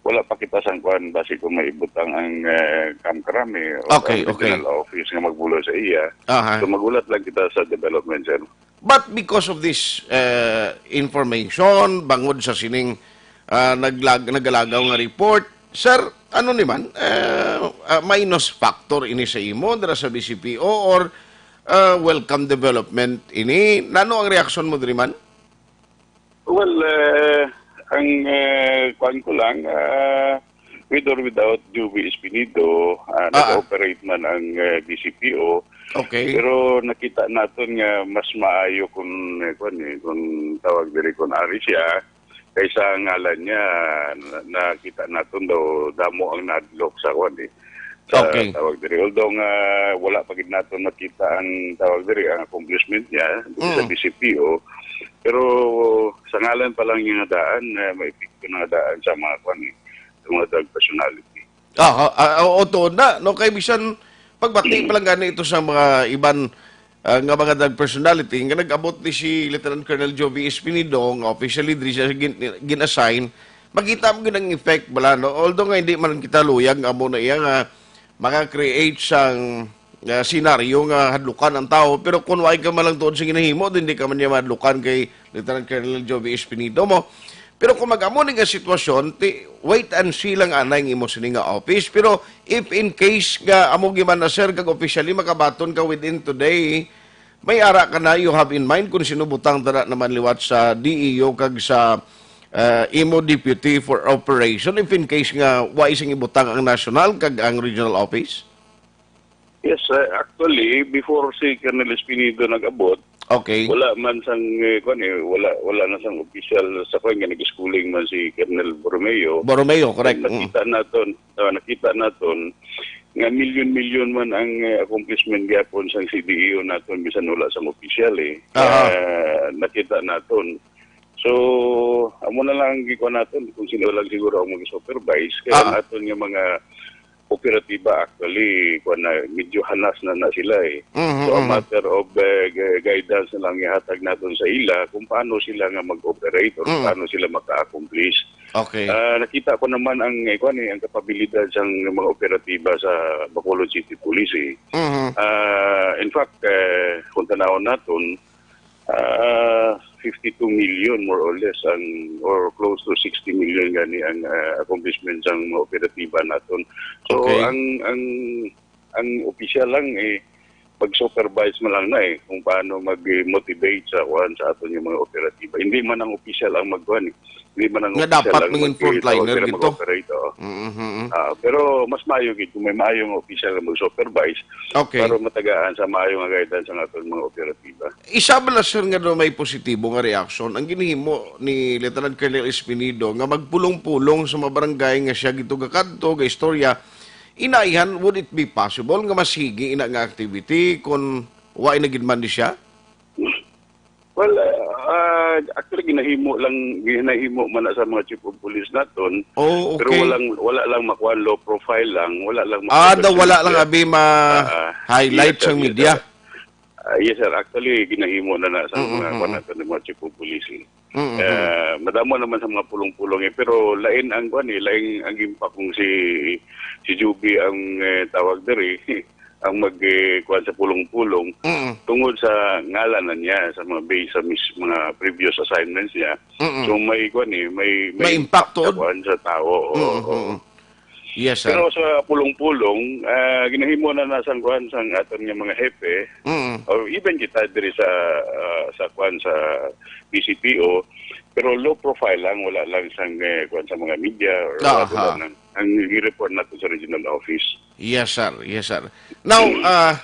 wala pa kita sang kuan, basi kung may ibutang ang, eh, Camp Crame o Okay, ang okay. regional office nga magbulo sa iya. Aha. So, magulat lang kita sa development, sir. But because of this, eh, information, bangod sa sining, ah, naglag-, nagalagaw nga report, sir, ano ni man, eh, ah, minus factor ini sa imo dira sa B C P O or, ah, welcome development ini? Nano ang reaksyon mo diri man? Well, eh, Ang, eh, kuwan ko lang, ah, with or without Juvie Espinido, ah, Ah, ah. nag-operate man ang, eh, D C P O. Okay. Pero nakita naton nga mas maayo kung, eh, kuwan, eh, kung tawag diri, kung ari siya, kaysa ang ngalan niya, na-, nakita naton daw damo ang nadlok sa kuwan, eh, sa Okay. tawag diri. Although nga wala pa gid naton makita ang tawag diri, ang accomplishment niya dito sa Mm. D C P O, pero sa ngalan pa lang niya nga daan, eh, may epekto na nga daan sa mga kuwan, eh, sa mga drug personality. Ah, ah, ah, oo, tuod na, no? Kay bisan pagbati pa lang gani ito sa mga iban, ah, nga mga drug personality nga nag-abot ni si Lieutenant Colonel Jovie Espinido nga officially diri siya gin-, gin-assign, makita mo gid ang effect bala, no? Although nga hindi man kita luyag nga amo na iya nga maka-create sang, ah, senaryo nga hadlukan ang tawo, pero kung wala ka man lang tuod sa ginahimo, di, hindi ka man niya mahadlukan kay Lieutenant Colonel Jovie Espinido mo. Pero kung mag-amo ni nga sitwasyon, ti, wait and see lang anay ang imo sini nga office. Pero if in case nga amo giman na, sir, kag officially makabaton ka within today, may ara ka na you have in mind kung sino butang tana naman liwat sa D E O kag sa, eh, imo deputy for operation, if in case nga wa isang ibutang ang national kag ang regional office? Yes, uh, actually, before si Colonel Espinido nag-abot, Okay. wala man sang, eh, kuwan, eh, wala, wala na sang opisyal sa kuwan nga nag-schooling man si Colonel Borromeo. Borromeo, correct. Mm. Nakita naton, ah, nakita naton nga milyon-milyon man ang, eh, accomplishment gyapon sang C D E O naton bisan wala sang opisyal, eh. Aha. Ah, nakita naton. So, amo na lang ang gikuha naton kung sino lang siguro ang mag-supervise. Kaya Ah. ang aton nga mga operatiba, actually, kuwan na, medyo hanas na na sila, eh. Mhm, So, a mhm. matter of, eh, gu-, guidance na lang ihatag naton sa ila kung paano sila nga mag-operate or Mm. paano sila maka-accomplish. Okay. Ah, nakita ko naman ang, eh, kuwan, eh, ang kapabilidad sang mga operatiba sa Bacolod City Police, eh. Mhm. Ah, in fact, eh, kung tanawon naton, ah, fifty-two million more or less ang, or close to sixty million gani ang, ah, accomplishment sang mga operatiba naton. So, Okay. ang, ang, ang opisyal lang, eh, mag-supervise man lang na, eh, kung paano mag-motivate sa, kuwan, sa aton yung mga operatiba. Hindi man ang opisyal ang magkuhan, eh. Hindi man ang Nga opisyal dapat ang mangin mag-, frontliner tawag nila, dito. mag-operate, oo. Mm, mm, mm. Ah, pero mas maayo gid kung may maayo nga opisyal nga mag-supervise Okay. para matagaan sa maayo nga guidance ang aton mga operatiba. Isa bala, sir, nga daw may positibo nga reaksyon ang ginhimo ni Lieutenant Colonel Espinido nga magpulong-pulong sa mga barangay nga siya gitugakadto, ga-istorya, inaihan, would it be possible nga masigi ina nga activity kung wa na gid man di siya? Well, uh, uh, actually, ginahimo lang, ginahimo man na sa mga chief of police naton. Oh, Pero okay. walang, wala lang makuha, low profile lang, wala lang Ah, makuha daw sa wala lang media. abi ma-highlight Ah, ah. Yes, sir, sang yes, media. sir. Ah, yes, sir. Actually, ginahimo na na sa Mm, mga, mm, kuwan mm. naton, ng mga chief of police, eh. Mm, mm. Eh, madamo naman sa mga pulong-pulong, eh. Pero lain ang, kuwan, eh, lain ang impact kung si, si Juby ang, eh, tawag diri, ang mag, eh, kuwan sa pulong-pulong Mm. tungod sa ngalan na niya, sa mga base sa mis-, mga previous assignments niya. Mm. So, may, kuwan, eh, may, May may impact impact sa, tuod? kuwan, sa tao. Oo, Mm, oo. mm. Yes, sir. Pero sa pulong-pulong, ah, ginahimo na na sang, kuwan, sang aton nga mga hepe, Mm. or even kita diri sa, ah, sa, kuwan, sa P C P O, pero low profile lang, wala lang sang, eh, kuwan, sa mga media or Aha. wala lang. Ang i-report nato sa regional office. Yes, sir. Yes, sir. Now, ah,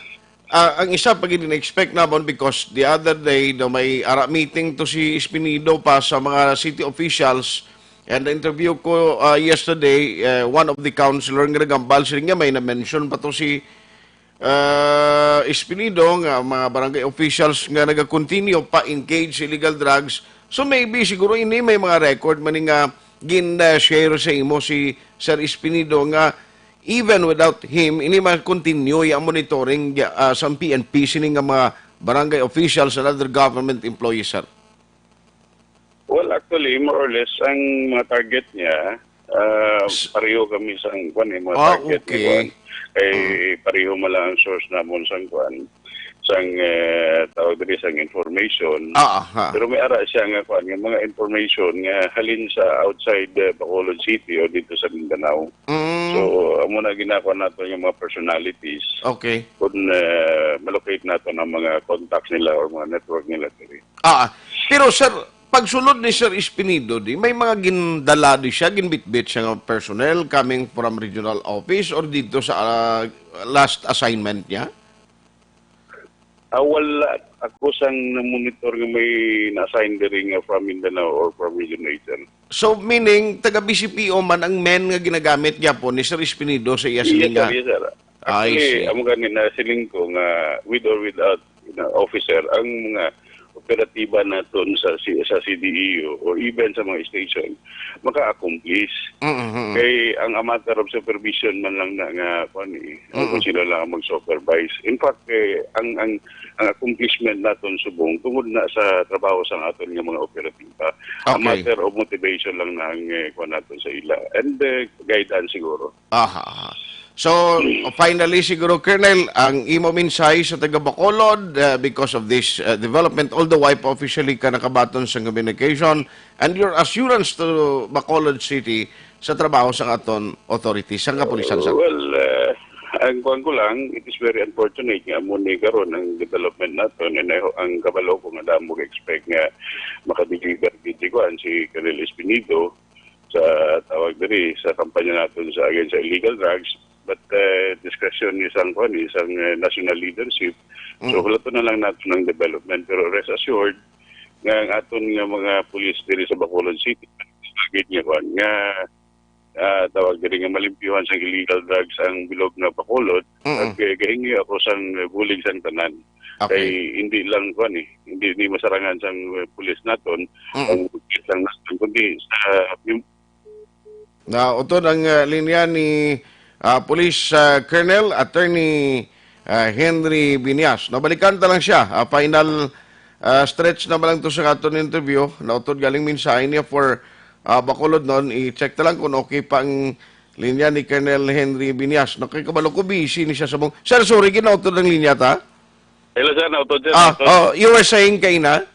Ah, ang isa pa gid na-expect namon because the other day daw may ara meeting to si Espinido pa sa mga city officials. And interview ko, ah, yesterday, eh, one of the councilor nga nagambal, siling niya may na-mention pa to si, ah, Espinido nga mga barangay officials nga naga-continue pa engage sa illegal drugs. So maybe siguro ini may mga record man ni nga gin-share sa imo si Sir Espinido nga even without him, ini man continue ang monitoring, ah, sa P N P sini nga mga barangay officials and other government employees, sir? Well, actually, more or less, ang mga target niya, ah, S- pareho kami sa, kuwan, eh, mga Ah, target ni okay. kuwan. Eh, Mm. pareho man lang ang source namon sa, kuwan, sang, eh, tawag diri, sang information. Ah, aha. Pero may ara siya nga, kuwan, nga mga information nga halin sa outside, eh, Bacolod City o dito sa Mindanao. Mm. So, amo na ginakuha nato yung mga personalities. Okay. Kung, eh, malocate nato ang mga contacts nila or mga network nila diri. Ah, ah. Pero, sir, pagsulod ni Sir Espinido, di, may mga gindala di siya, ginbitbit siya nga personnel coming from regional office or dito sa, ah, last assignment niya? Ah, wala. Ako sang na-monitor nga may na-assign diri nga from Mindanao or from Region eight, sir. So, meaning, taga B C P O man ang men nga ginagamit gyapon ni Sir Espinido sa iya Yes, silingan? Sir. Yes, sir. I Actually, see. Amo gani na siling ko nga with or without, you know, officer, ang mga operatiba naton sa C-, sa C D E O or even sa mga station, maka-accomplish. Mm-hmm. Kay ang a matter of supervision man lang na nga, kuwan eh, ang Mm-mm. kung sino lang ang mag-supervise. In fact, eh, ang, ang, ang accomplishment naton subong tungod na sa trabaho sa aton nga mga operatiba. A Okay. matter of motivation lang na ang, eh, kuwan naton sa ila. And, eh, guidance siguro. Aha, aha. So, finally, siguro, Colonel, ang imo mensahe sa taga Bacolod, uh, because of this, uh, development, although wa pa officially ka nakabaton sa communication, and your assurance to Bacolod City sa trabaho sa aton authorities, sa kapulisan, sir? Well, uh, ang kuwan ko lang, it is very unfortunate nga amo ni karon ang development naton, and I ho-, ang kabalo ko nga damo expect nga makadeliver gid si kuwan, si Colonel Espinido, sa tawag diri sa kampanya naton sa against sa illegal drugs, but, eh, discretion ni sang, kuwan, ni sang, eh, national leadership. So, Mm. hulaton na lang naton ang development. Pero rest assured nga ang aton nga mga pulis diri sa Bacolod City, agad nga, kuwan, nga, ah, tawag diri nga malimpyuhan sang illegal drugs ang bilog nga Bacolod, Mm. at, eh, gahingi ako sang, eh, bulig sang tanan. Okay. Kay hindi lang, kuwan eh, hindi ni masarangan sang, eh, pulis naton, Mm. ang pulis lang naton, kundi sa Na utod ang, ah, linya ni, ah, Police, ah, Colonel Attorney, ah, Henry Binias. Nabalikan ta lang siya. Ah, final, ah, stretch na ba lang to sa aton interview? Nautod galing mensahe niya for, ah, Bacolod noon. I-check ta lang kung okay pa ang linya ni Colonel Henry Binias. Nakikabalo ko, busy ni siya sa mong. Sir, sorry, ginautod ang linya ta? Hello, sir. Nautod, sir. Ah, Nautod. Oh, you were saying kaina?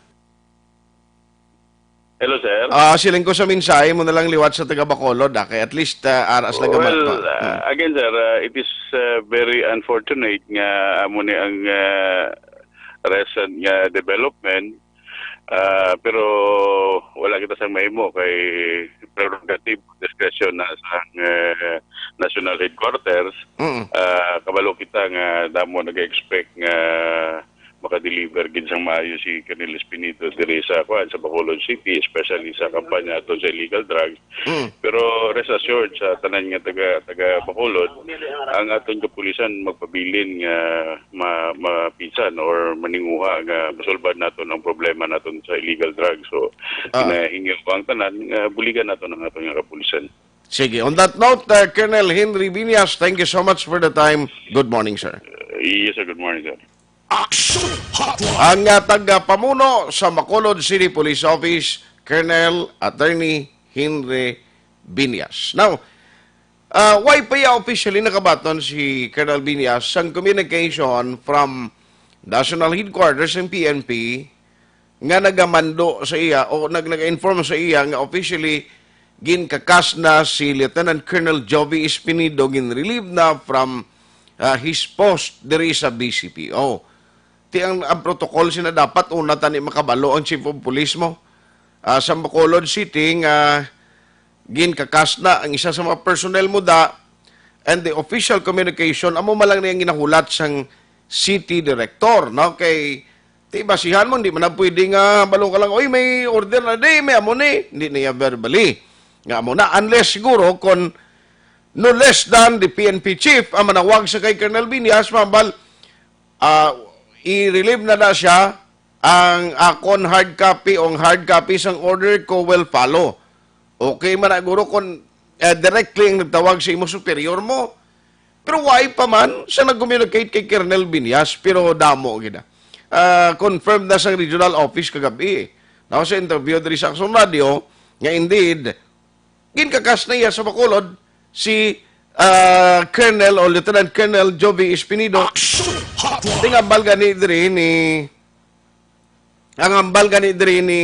Hello, sir. Ah, siling ko sa mensahe mo na lang liwat sa taga Bacolod, ah, kay at least, ah, aras lang Well, gamat pa. uh, Hmm. again, sir, uh, it is, uh, very unfortunate nga amo ni ang, uh, recent nga development. Uh, pero wala kita sang mahimo kay prerogative, discretion na sa, uh, national headquarters. Mm. Uh, kabalo kita nga damo nag-expect nga makadeliver gid sang maayo si Colonel Espinido diri sa, kuwan, sa Bacolod City, especially sa kampanya ato sa illegal drugs. Mm. Pero rest assured sa tanan nga taga, taga Bacolod, ang aton kapulisan magpabilin nga ma-, mapisan or maninguha nga masulbad naton ang problema naton sa illegal drugs. So, Ah. nahingi ko ang tanan nga buligan naton ang aton nga kapulisan. Sige. On that note, uh, Colonel Henry Viñas, thank you so much for the time. Good morning, sir. Uh, yes, sir. Good morning, sir. Action Hotline. Ang, uh, tagapamuno sa Bacolod City Police Office, Colonel Attorney Henry Viñas. Now, uh, why pa iya officially nakabaton si Colonel Viñas sang communication from National Headquarters ng P N P nga nagamando sa iya o nag-, nag-inform sa iya nga officially ginkakas na si Lieutenant Colonel Jovi Espinido, ginrelieve na from, ah, his post diri sa B C P O. Ti ang, ang protocol sina dapat una tani makabalo ang Chief of Police mo, ah, sa Bacolod City nga ginkakas na ang isa sa mga personnel mo da, and the official communication, amo man lang niyang ginahulat sang city director, no? Kay, ti basihan mo, hindi man na pwede nga balo ka lang, "Oy, may order na di, may amo ni." Hindi niya verbally. Nga amo na, unless siguro kung no less than the P N P chief ang manawag sa kay Colonel Viñas, mabal, ah, i-relieve na na siya, ang akon hard copy o ang hard copy sang order ko will follow. Okay man na, guro, kung, eh, directly ang nagtawag sa imo superior mo. Pero why pa man sa nag-communicate kay Colonel Viñas, pero damo gid na. Ah, confirmed na sang regional office kagabi, eh. Now, sa interview diri sa Aksyon Radio, nga indeed, ginkakas na iya sa Bacolod si, ah, Colonel o Lieutenant Colonel Jovi Espinido. Action Hotline. Tingabal gani diri ni Ang hambal gani diri ni,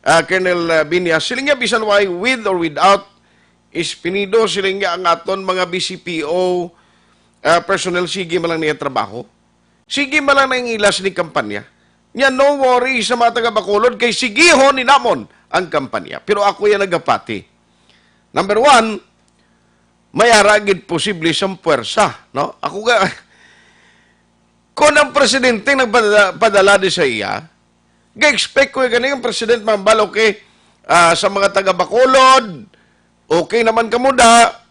ah, Colonel, ah, Viñas, siling niya, bisan why, with or without Espinido, siling niya, ang aton mga B C P O, ah, personnel, sige man lang niya trabaho. Sige man lang nang ilas ni kampanya. Nya, no worry sa mga taga Bacolod, kay sigihon ni namon ang kampanya. Pero ako yan nagapati. Number one, may ara gid posible sang puwersa, no? Ako ga, kung ang presidente nagpadala, padala di sa iya, ga-expect ko gani ang president mambal, okay, ah, sa mga taga Bacolod, okay naman kamo da,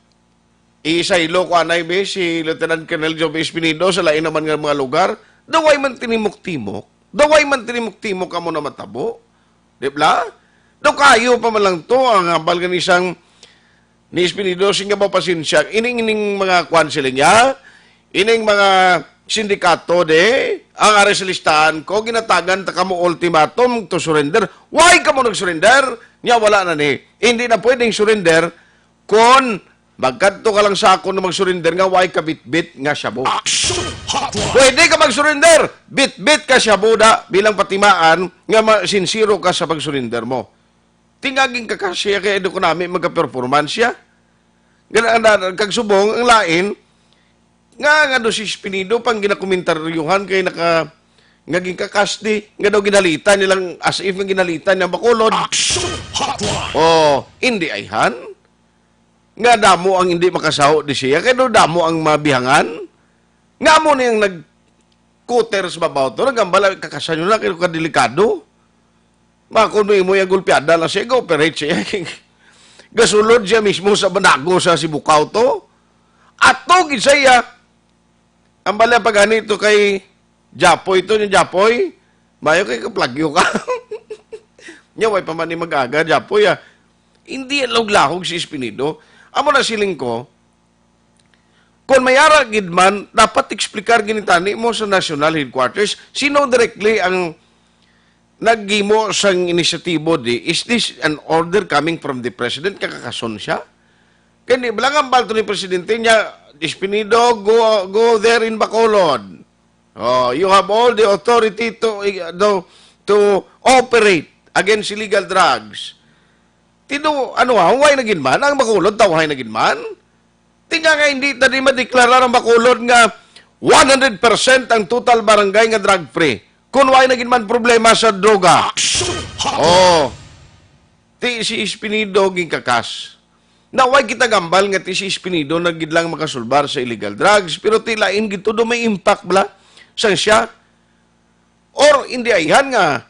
isaylo ko anay, be, si Lieutenant Colonel Joby Espinido sa lain naman nga mga lugar, daway man tinimok-timok, daway man tinimok-timok kamo na matabo. Di bala? Daw kayo pa man lang to, ang hambal gani sang ni Espinido, sing nga mapasensya. Ining, ining mga kwan sila niya, ining mga sindikato de, ang ari sa listahan ko, ginatagan ta kamo ultimatum to surrender. Why kamo nag-surrender? Nya wala na ni. Hindi na pwedeng surrender kon magkadto ka lang sa akon nga mag-surrender nga way kabitbit nga shabu. Action Hotline! Pwede ka mag-surrender, bitbit ka shabu da bilang patimaan nga ma-, sinsero ka sa pag-surrender mo. Tingaging ka kasi kay do ko nami magka-performance siya. Gana, na, kag subong ang lain, nga, nga do si Espinido pang ginakomentaryuhan kay naka, nga ginkakasti, nga daw ginalitan nilang, as if nga ginalitan niya Bacolod. Action Hotline! Oh, hindi ayhan. Nga damo ang hindi makasaho di siya, kay daw damo ang mabihangan. Nga mo niyang nag-cutter sa babaw to, nagambala, kakasan nyo na, kay kadelikado. Makon mo imo yung gulpiada lang siya, ga-operate siya. Gasulod siya mismo sa banago sa Sibukaw to. Ato gid sa iya. Ang bala pa gani to kay Japoy to, ni Japoy. Mayo kay kaplagyo ka. Nya, way pa man ni mag-aga, Japoy, ah. Hindi lahog-lahog si Espinido. Amo na siling ko, kung may ara gid man, dapat explicar ginitani mo sa national headquarters. Sino directly ang naghimo sang inisyatibo di? Is this an order coming from the president? Kakakason siya? Kaya di ba lang ang balto ni presidente niya, Espinido, go, go there in Bacolod. Oh, you have all the authority to, to, to operate against illegal drugs. Tino, ano, ah, huway na gid man? Ang Bacolod, tawhay na gid man? Tinga nga hindi ta di madeklarar ang Bacolod nga one hundred percent ang total barangay nga drug-free. Kung huway na gid man problema sa droga. Action! Oh. Ti si Espinido ginkakas. Na huway kita gambal nga ti si Espinido na gid lang makasulbar sa illegal drugs, pero ti lain gid todo may impact bala sang siya. Or hindi ayhan nga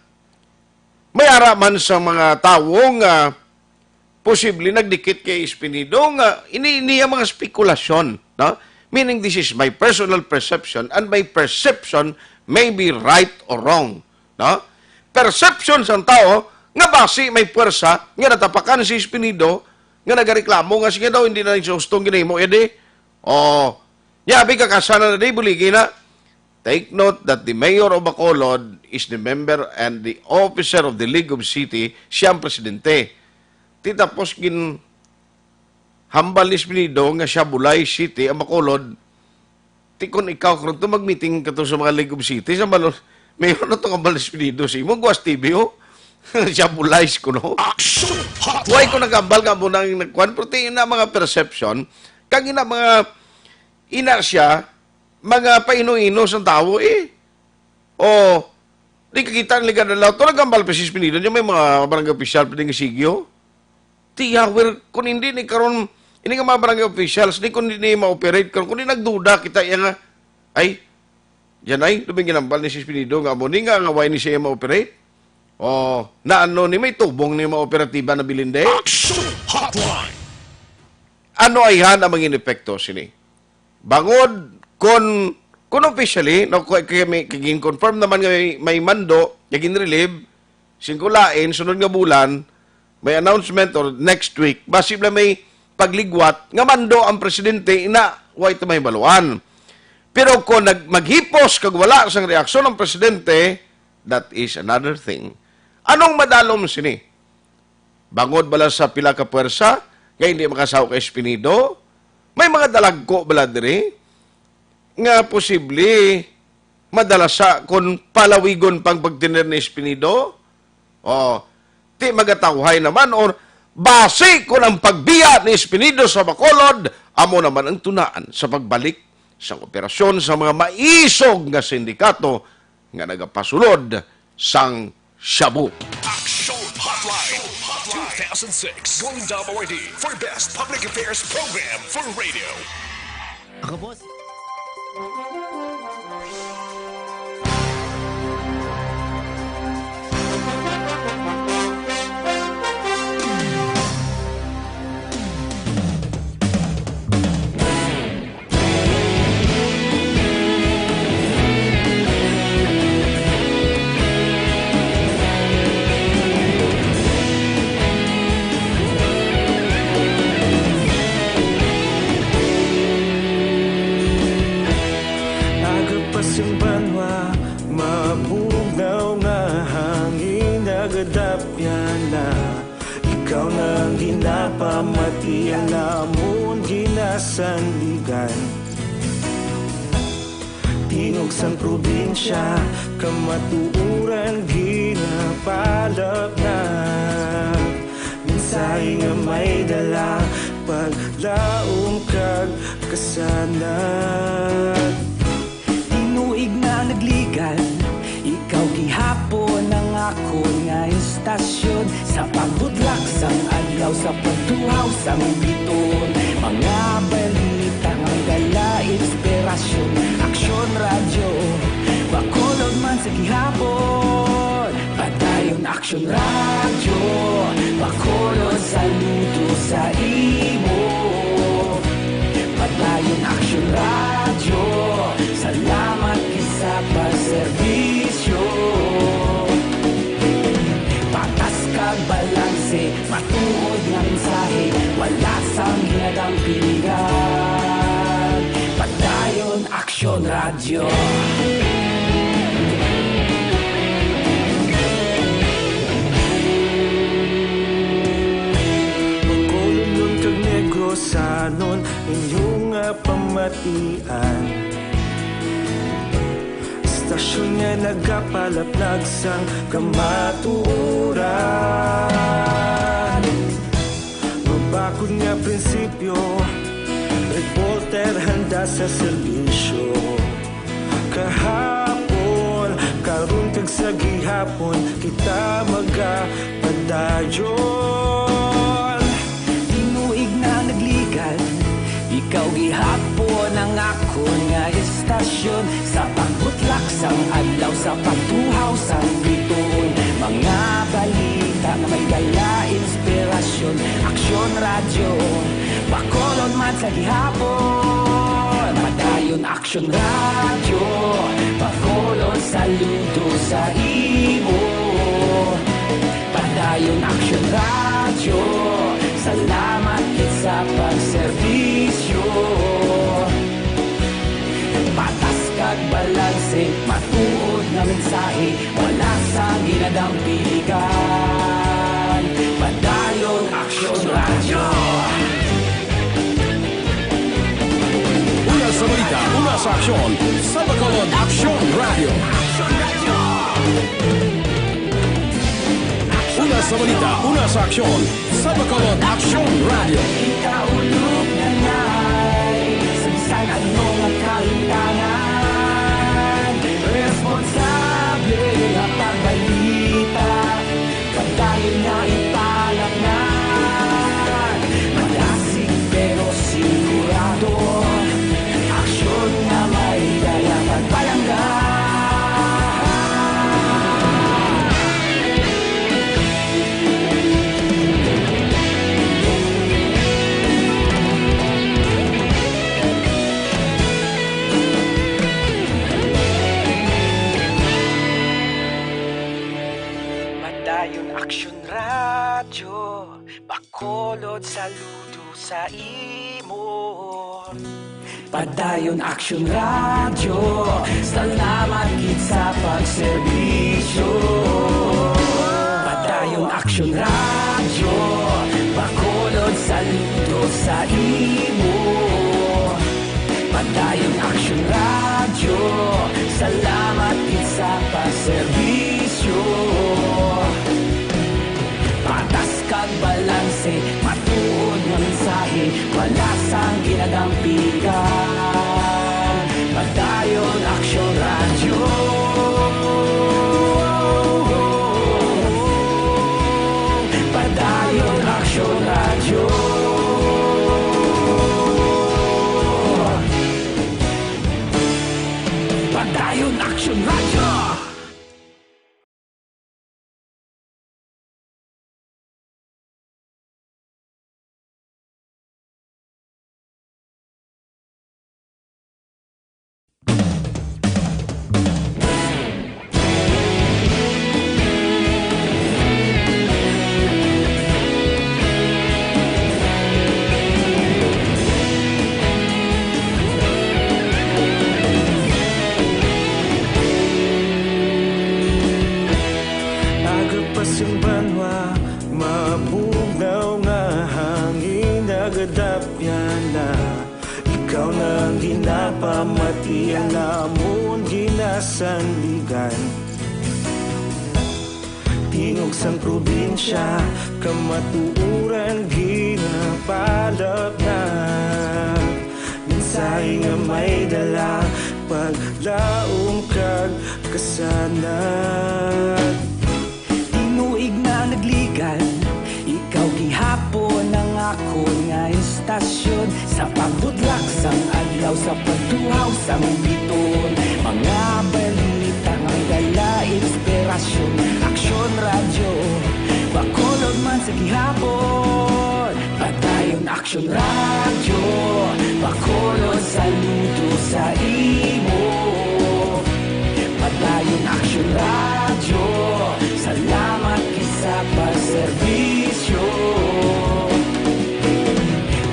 may ara man sa mga tawo nga posible nagdikit kay Espinido nga ini niya mga spekulasyon, no? Meaning, this is my personal perception, and my perception may be right or wrong, no? Perception sang tawo nga basi may puwersa nga natapakan si Espinido nga nagareklamo nga sige daw hindi na ning sustong ginahimo, edi. Oh, nya abi ka kasana na di buligi na. Take note that the mayor of Bacolod is the member and the officer of the League of City, siya ang presidente. Ti tapos gin hambal ni Espinido nga siya bulay city ang Bacolod. Ti kon ikaw karon to mag-meeting ka to sa mga League of City, sa Bacolod, mayor na to hambal ni Espinido sa imo, guwas T V, oh. Siya bulay ko, no? Action Hotline! Why ko nagambal nga mo nang nagkuhan? Pero ti ina mga perception, kag ina mga, ina siya, mga paino-ino sa tawo, eh. O, di kakita ang liga na lahat. Ito nagambal pa si Espinido niya, may mga barangay official pa din sigyo. Tiyawer, kung hindi ni karon, ini nga mga barangay officials, ni kung hindi ni ma-operate karon, kung di nagduda kita iya nga, ay, yan ay, luming ginambal ni si Espinido nga amo ni nga, nga way ni siya ma-operate. O, na ano ni may tubong ni mga operatiba na bilin de? Action Hotline! Ano ayhan ang mga inepekto sini? Bangod kon, kon officially, no, kay, kay may, kay gin-confirm naman nga may, may mando, nga gin-relieve, singko lain, sunod nga bulan, may announcement or next week, basi bala may pagligwat nga mando ang presidente, ina, way ta mahibaluan. Pero kung nag-, maghipos kag wala sang reaksyon ang presidente, that is another thing. Anong madalom sini? Bangod bala sa pila ka puwersa nga hindi makasaw kay Espinido? May mga dalagko bala diri nga posible madala sa kon palawigon pang pagtener ni Espinido? O, ti magatawhay naman, or basi kon ang pagbiya ni Espinido sa Bacolod amo naman ang tunaan sa pagbalik sa operasyon sa mga maisog nga sindikato nga nagapasulod sang shabu. Action Hotline two thousand six Golden Dome Awardee for Best Public Affairs Program for Radio. Ako po si Agapas ang banwa, mabugnaw nga hangin, nagadapyan na. Ikaw na ang ginapamati, ang amon ginasandigan. Tingog sang probinsya, kamatuoran ginapalapnag. Mensahe nga may dala, paglaom kag kasanag. Tinuig na nagligan, ikaw gihapon ang akon nga istasyon. Sa pagbutlak sang adlaw, sa pagtuhaw sang bituon, mga balita nga may dala inspirasyon. Aksyon Radyo, Bacolod man sa gihapon. Padayon Aksyon Radyo, Bacolod, saludo sa imo. Padayon Aksyon Radyo, salamat gid sa pagserbisyo. Patas kag balanse, matuod nga mensahe, wala sang ginadampingan. Padayon Aksyon Radyo. Bacolodnon kag Negrosanon, inyo nga pamatian. Istasyon nga nagapalapnag sang kamatuoran. Mabakod nga prinsipyo, reporter handa sa serbisyo. Kahapon, karon kag sa gihapon, kita magapadayon. Tinuig na nagligan, ikaw gihapon ang akon nga istasyon. Sa pagbutlak sang adlaw, sa pagtuhaw sang bituon, mga balita nga may dala inspirasyon. Aksyon Radyo, Bacolod man sa gihapon. Padayon Aksyon Radyo, Bacolod, saludo sa imo. Padayon Aksyon Radyo, salamat gid sa pagserbisyo. Patas kag balanse, matuod nga mensahe, wala sang ginadampingan. Padayon Aksyon Radyo. Una sa balita, una sa aksyon, sa Bacolod Aksyon Radyo. Una sa balita, una sa aksyon, sa Bacolod Aksyon Radyo. Ikaulog na nay, sa bisan ano nga kalimtangan, responsable nga pagbalita. Padayon nga ipalapngan, malasig pero sigurado. Aksyon nga may dala pagpalangga. Padayon Aksyon Radyo, Bacolod, saludo sa imo. Padayon Aksyon Radyo, salamat gid sa pagserbisyo. Padayon Aksyon Radyo, Bacolod, saludo sa imo. Padayon Aksyon Radyo, salamat gid sa pagserbisyo. Patas kag balanse, matuod nga mensahe, wala sang ginadampigan. Padayon Aksyon Radyo. namon ginasandigan. Tingog sang probinsya, kamatuoran ginapalapnag. Mensahe nga may dala, paglaom kag kasanag. Tinuig na nagligan, ikaw gihapon ang akon nga istasyon. Sa pagbutlak sang adlaw, sa pagtuhaw sang bituon, mga balita nga may dala inspirasyon. Aksyon Radyo, Bacolod man sa gihapon. Padayon Aksyon Radyo, Bacolod, saludo sa imo. Padayon Aksyon Radyo, salamat gid sa pagserbisyo.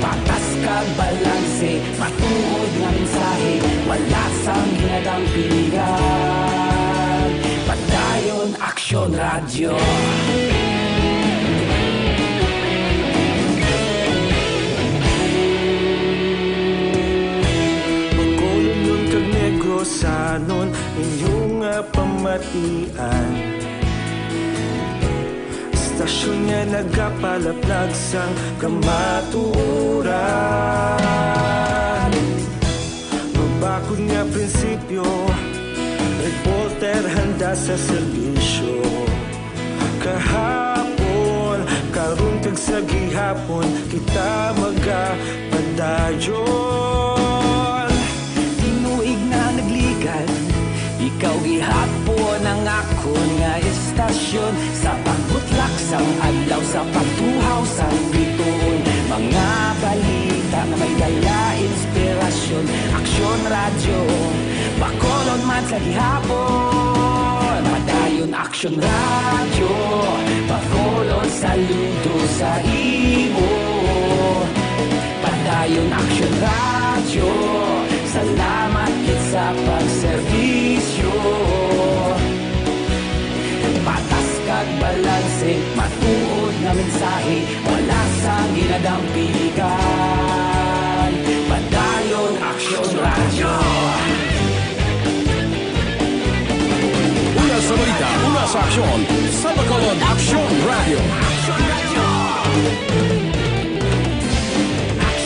Patas kag balanse, matuod nga mensahe, wala sang ginadampigan. Padayon Aksyon Radyo. Bacolodnon kag Negrosanon, inyo nga pamatian. Istasyon nga nagapalaplag sang kamatuoran. Mabakod nga prinsipyo, reporter handa sa serbisyo. Kahapon, karon kag sa gihapon, kita magapadayon. Tinuig na nagligan, ikaw gihapon ang akon nga istasyon. Sa pagbutlak sang adlaw, sa pagtuhaw sang bituon, mga balita nga may dala inspirasyon. Aksyon Radyo, Bacolod man sa gihapon. Padayon Aksyon Radyo, Bacolod, saludo sa imo. Padayon Aksyon Radyo, salamat gid sa pagserbisyo. Patas kag balanse, matuod nga mensahe, wala sang ginadampigan. Padayon Aksyon Radyo. Una sa balita, una sa aksyon, sa Bacolod Aksyon Radyo.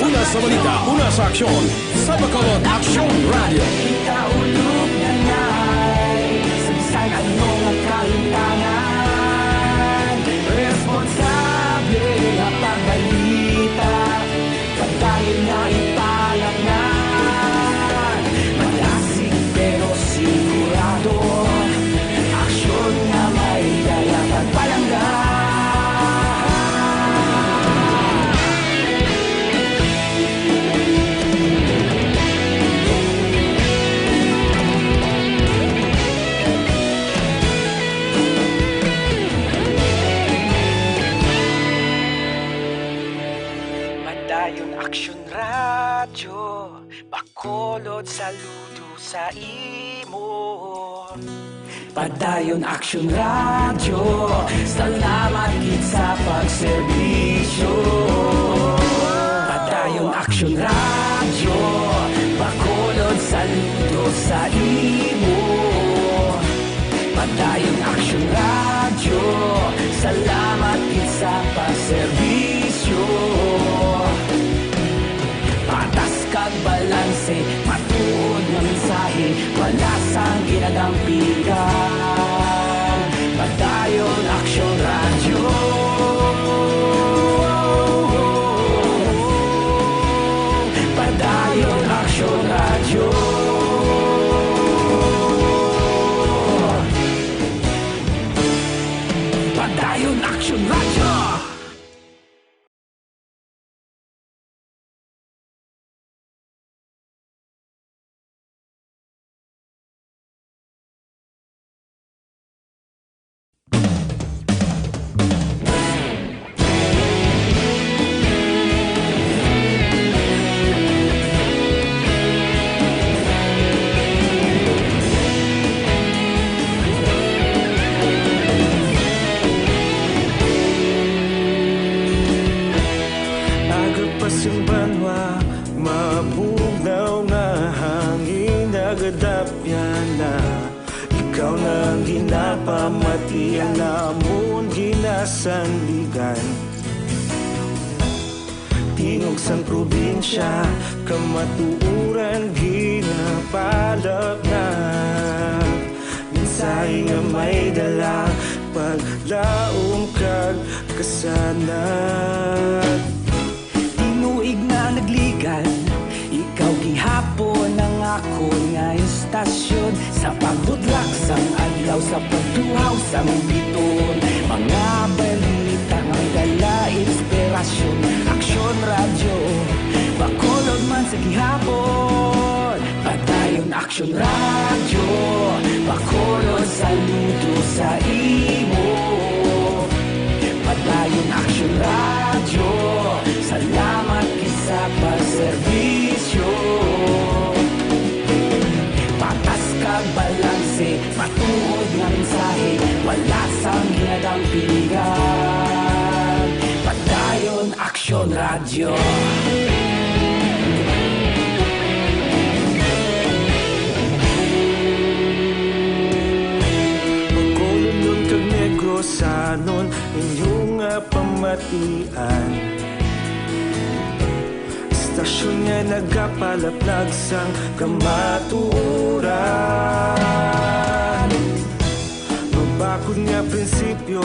Una sa balita, una sa aksyon, sa Bacolod Aksyon Radyo. Kita ulog na ngay, sa bisan ano nga kalimtangan, responsable nga pagbalita, padayon nga ipalapngan. Malasig pero sigurado, aksyon nga may dala pagpalangga. Padayon Aksyon Radyo, Bacolod, saludo sa imo. Padayon Aksyon Radyo, salamat gid sa pagserbisyo. Padayon Aksyon Radyo, Bacolod, saludo sa imo. Padayon Aksyon Radyo, salamat gid sa pagserbisyo. Patas kag balanse, matuod nga mensahe, wala sang ginadampigan. Padayon Aksyon Radyo. Padayon Aksyon Radyo. Padayon Aksyon Radyo. Ikaw na ang ginapamati, ang amon ginasandigan. Tingog sang probinsya, kamatuoran ginapalapnag. Mensahe nga may dala, paglaom kag kasanag. Tinuig na nagligad, ikaw gihapon ang akon nga istasyon. Sa pagbutlak sang adlaw, sa pagtuhaw sang bituon, mga balita nga may dala inspirasyon. Aksyon Radyo, Bacolod man sa gihapon. Padayon Aksyon Radyo, Bacolod, saludo sa imo. Padayon Aksyon Radyo, salamat kay sa pagserbisyo. Patas kag balanse, matuod nga mensahe, wala sang ginadampingan. Padayon Aksyon Radyo. Bacolodnon kag Negrosanon, inyo nga pamatian. Istasyon nga nagapalaplag sang kamatuoran. Mabakod nga prinsipyo,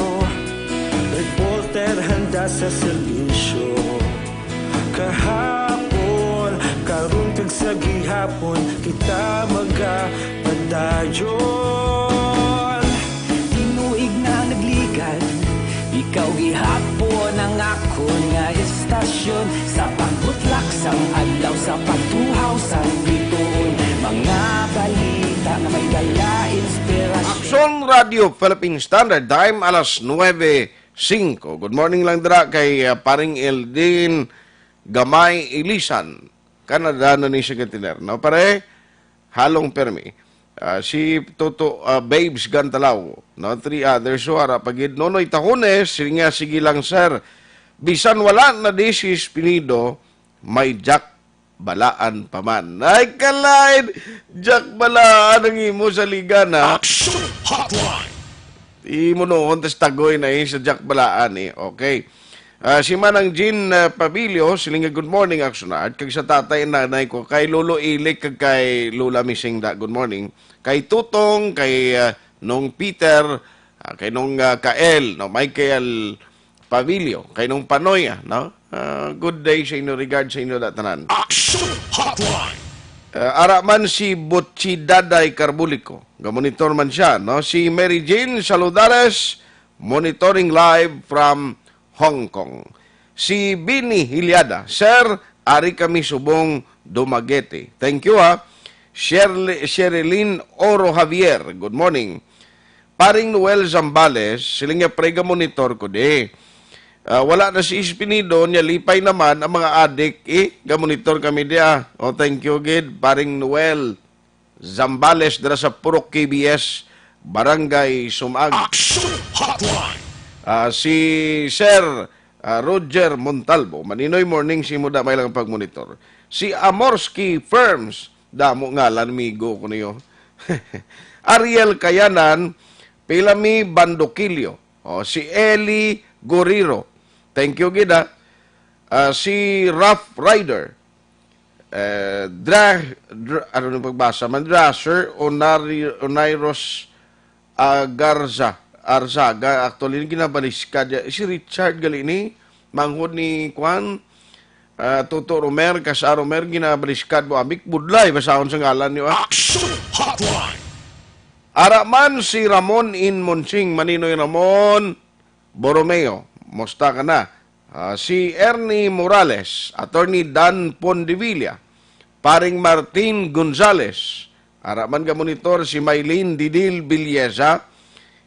reporter handa sa serbisyo. Kahapon, karon kag sa gihapon, kita magapadayon. Tinuig na nagligad, ikaw gihapon ang akon nga istasyon. Sa pagbutlak sang adlaw, sa pagtuhaw sang bituon, mga balita nga may dala inspirasyon. Aksyon Radyo Philippine Standard Time, alas nuebe singko. Good morning lang dira kay, ah, paring Eldin Gamay Ilisan. Canada na ni siya gatiner, no? Pare, halong permi. Ah, si Toto, ah, Babes Gantalaw, no? Three others, so ara pa gid. Nonoy Tahones, sige nga, sige lang, sir. Bisan wala na di si Espinido, may Jack Balaan pa man. Ay, kalain! Jack Balaan ang imo sa liga na. Action Hotline! Imo noon, tas tagoy na eh, sa Jack Balaan eh. Okay. Ah, si Manang Jean, ah, Pabilio, siling nga, "Good morning, Aksyon Art." Kag sa tatay, nanay ko, kay Lolo Ilik, kag kay Lola Misingda, good morning. Kay Tutong, kay, ah, Nong Peter, ah, kay Nong, ah, Kael, no, Michael Pabilio, kay Nong Panoy, ah, no? Ah, good day sa inyo, regard sa inyo, da, tanan. Action Hotline! Ah, ara man si Butchi Daday Carbulico, gamonitor man siya, no? Si Mary Jane Saludales, monitoring live from Hong Kong. Si Bini Hiliada, "Sir, ari kami subong Dumaguete." Thank you, ha. Shirley, Sherilyn Oro Javier, good morning. Paring Noel Zambales, siling nga, "Pre, gamonitor ko di." Ah, wala na si Espinido, niya lipay naman ang mga adik, eh, gamonitor kami di, ah. Oh, thank you, gid, Paring Noel Zambales dira sa Purok K B S, Barangay Sumag. Action Hotline! Ah, si Sir, ah, Roger Montalvo, "Maninoy, morning, si mo da may lang pagmonitor." Si Amorski Firms, damo ngalan, migo ko niyo. Ariel Kayanan, Pilami Bandokilio, o si Eli Goriro. Thank you gid, ah. Ah, si Rough Rider, eh, Dra-, Dra-, ano nang pagbasa man? Drasher, Onari-, Onairos, ah, Garza, Arzaga, actually, ginabaliskad niya. Si Richard gali ni, manghod ni Kwan, ah, Toto Romer, Kasa Romer, ginabaliskad mo, amik, budlay, basahon sa ngalan niyo, ah. Action Hotline! Ara man si Ramon in Monsing, Maninoy Ramon, Borromeo, musta ka na? Ah, si Ernie Morales, Attorney Dan Pondevilla, Paring Martin Gonzales, ara man gamonitor si Mylene Didil Villeza,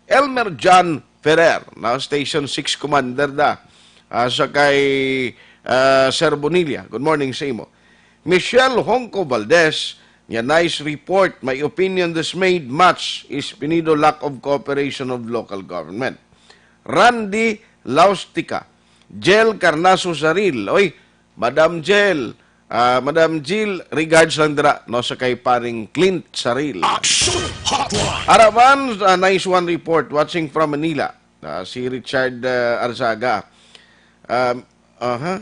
Elmer John Ferrer, na Station six Commander da, ah, sa kay, ah, Sir Bonilla. Good morning sa imo. Michelle Honco Valdez, niya, "Nice report. My opinion, this made much is Pinido lack of cooperation of local government." Randy Laustica, Jel Carnaso Saril. Oy, Madam Jel, Ah, Madam Jill, regards lang dira, no, sa kay paring Clint Saril. Action Hotline! Araman, ah, nice one report. Watching from Manila. Ah, si Richard, ah, Arzaga. Um, aha.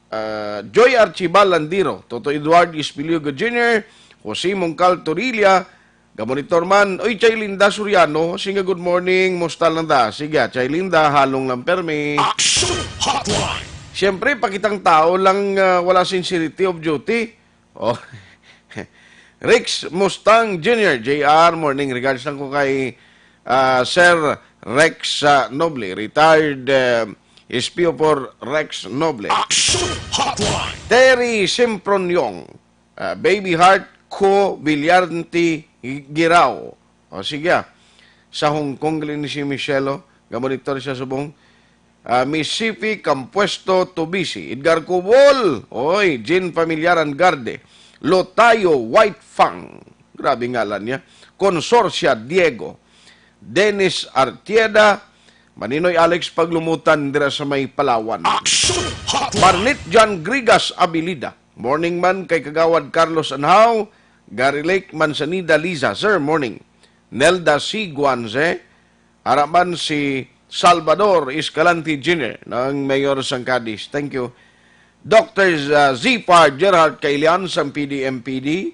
Ah, Joy Archibal Landiro, Toto Eduardo Espiliogo Junior, Jose Mongcal Torilla, gamonitor man. Oy, Chay Linda Soriano, singa good morning, musta lang da? Sige, Chay Linda, halong lang permi. Action Hotline! Siyempre, pakitang tao lang, ah, wala sincerity of duty. Oh. Rex Mustang Junior, J R, morning regards lang ko kay, ah, Sir Rex, ah, Noble, retired, ah, S P O four Rex Noble. Action Hotline! Terry Simproniong, ah, Baby Heart Co. Villarti Girao. O, sige, ah. Sa Hong Kong, gali ni si Michelle, oh. Gamonitor siya subong. Ah, Miss Sifi Campuesto Tubisi, Edgar Cubol, oy, Jean Familiaran Garde, Lotayo Whitefang, grabe ngalan niya, Consorcia Diego, Dennis Artieda, Maninoy Alex Paglumutan dira sa may Palawan. Action Hotline! Marnit John Grigas Abilida, morning man kay Kagawad Carlos Anhao, Gary Lake Manzanida Liza, sir, morning. Nelda C. Guanze, Ara man si Salvador Escalante Junior, ang mayor sang Cadiz. Thank you. Doctor Z-, ah, Zipar Gerald Kailian sang P D M P D.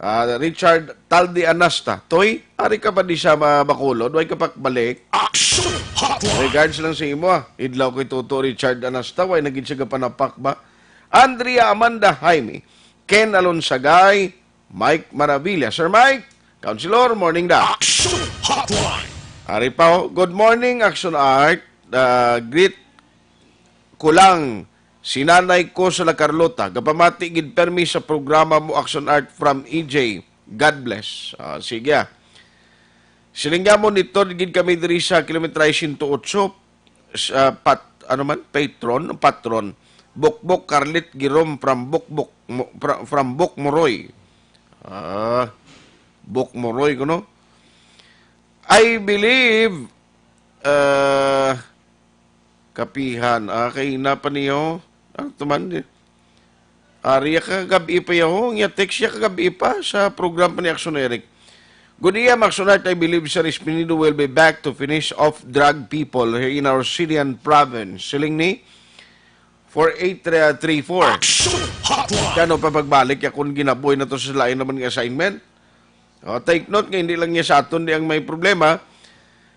Ah, Richard Taldi Anasta. Toy, ari ka pa di sa ma-, Bacolod? Way ka pakbalik? Action Hotline! Regards lang sa imo, ah. Idlaw ko'y Toto Richard Anasta. Way na gid siya gapanapak ba? Andrea Amanda Jaime. Ken Alonsagay. Mike Maravilla. Sir Mike, Councilor, morning da. Action Hotline. Ari pa, oh. Good morning, Action Art. Ah, greet ko lang si nanay ko sa La Carlota. Gapamati gid permi sa programa mo, Action Art, from E J. God bless. Ah, sige, ah. Siling niya mo, monitor gid kami diri sa kilometra siyento otso, sa pat-, ano man, patron, patron. Bukbok Carlit Girom from Bukbok, Mo-, fra-, from Bukmoroy. Ah, Bukmoroy kuno. I believe, ah, kapihan. Ah, kay na pa niyo. Ano to man, eh? Ari ya kagab-i pa yaho, nga text ya kagab-i pa sa program pa ni Action Eric. Good day, Action Art. I believe Sir Espinido will be back to finish off drug people here in our city and province. Siling ni four eight three four. Action Hotline. Kano pa pagbalik ya kung ginaboy na to sa lain naman nga assignment? Oh, take note nga hindi lang niya sa aton di ang may problema.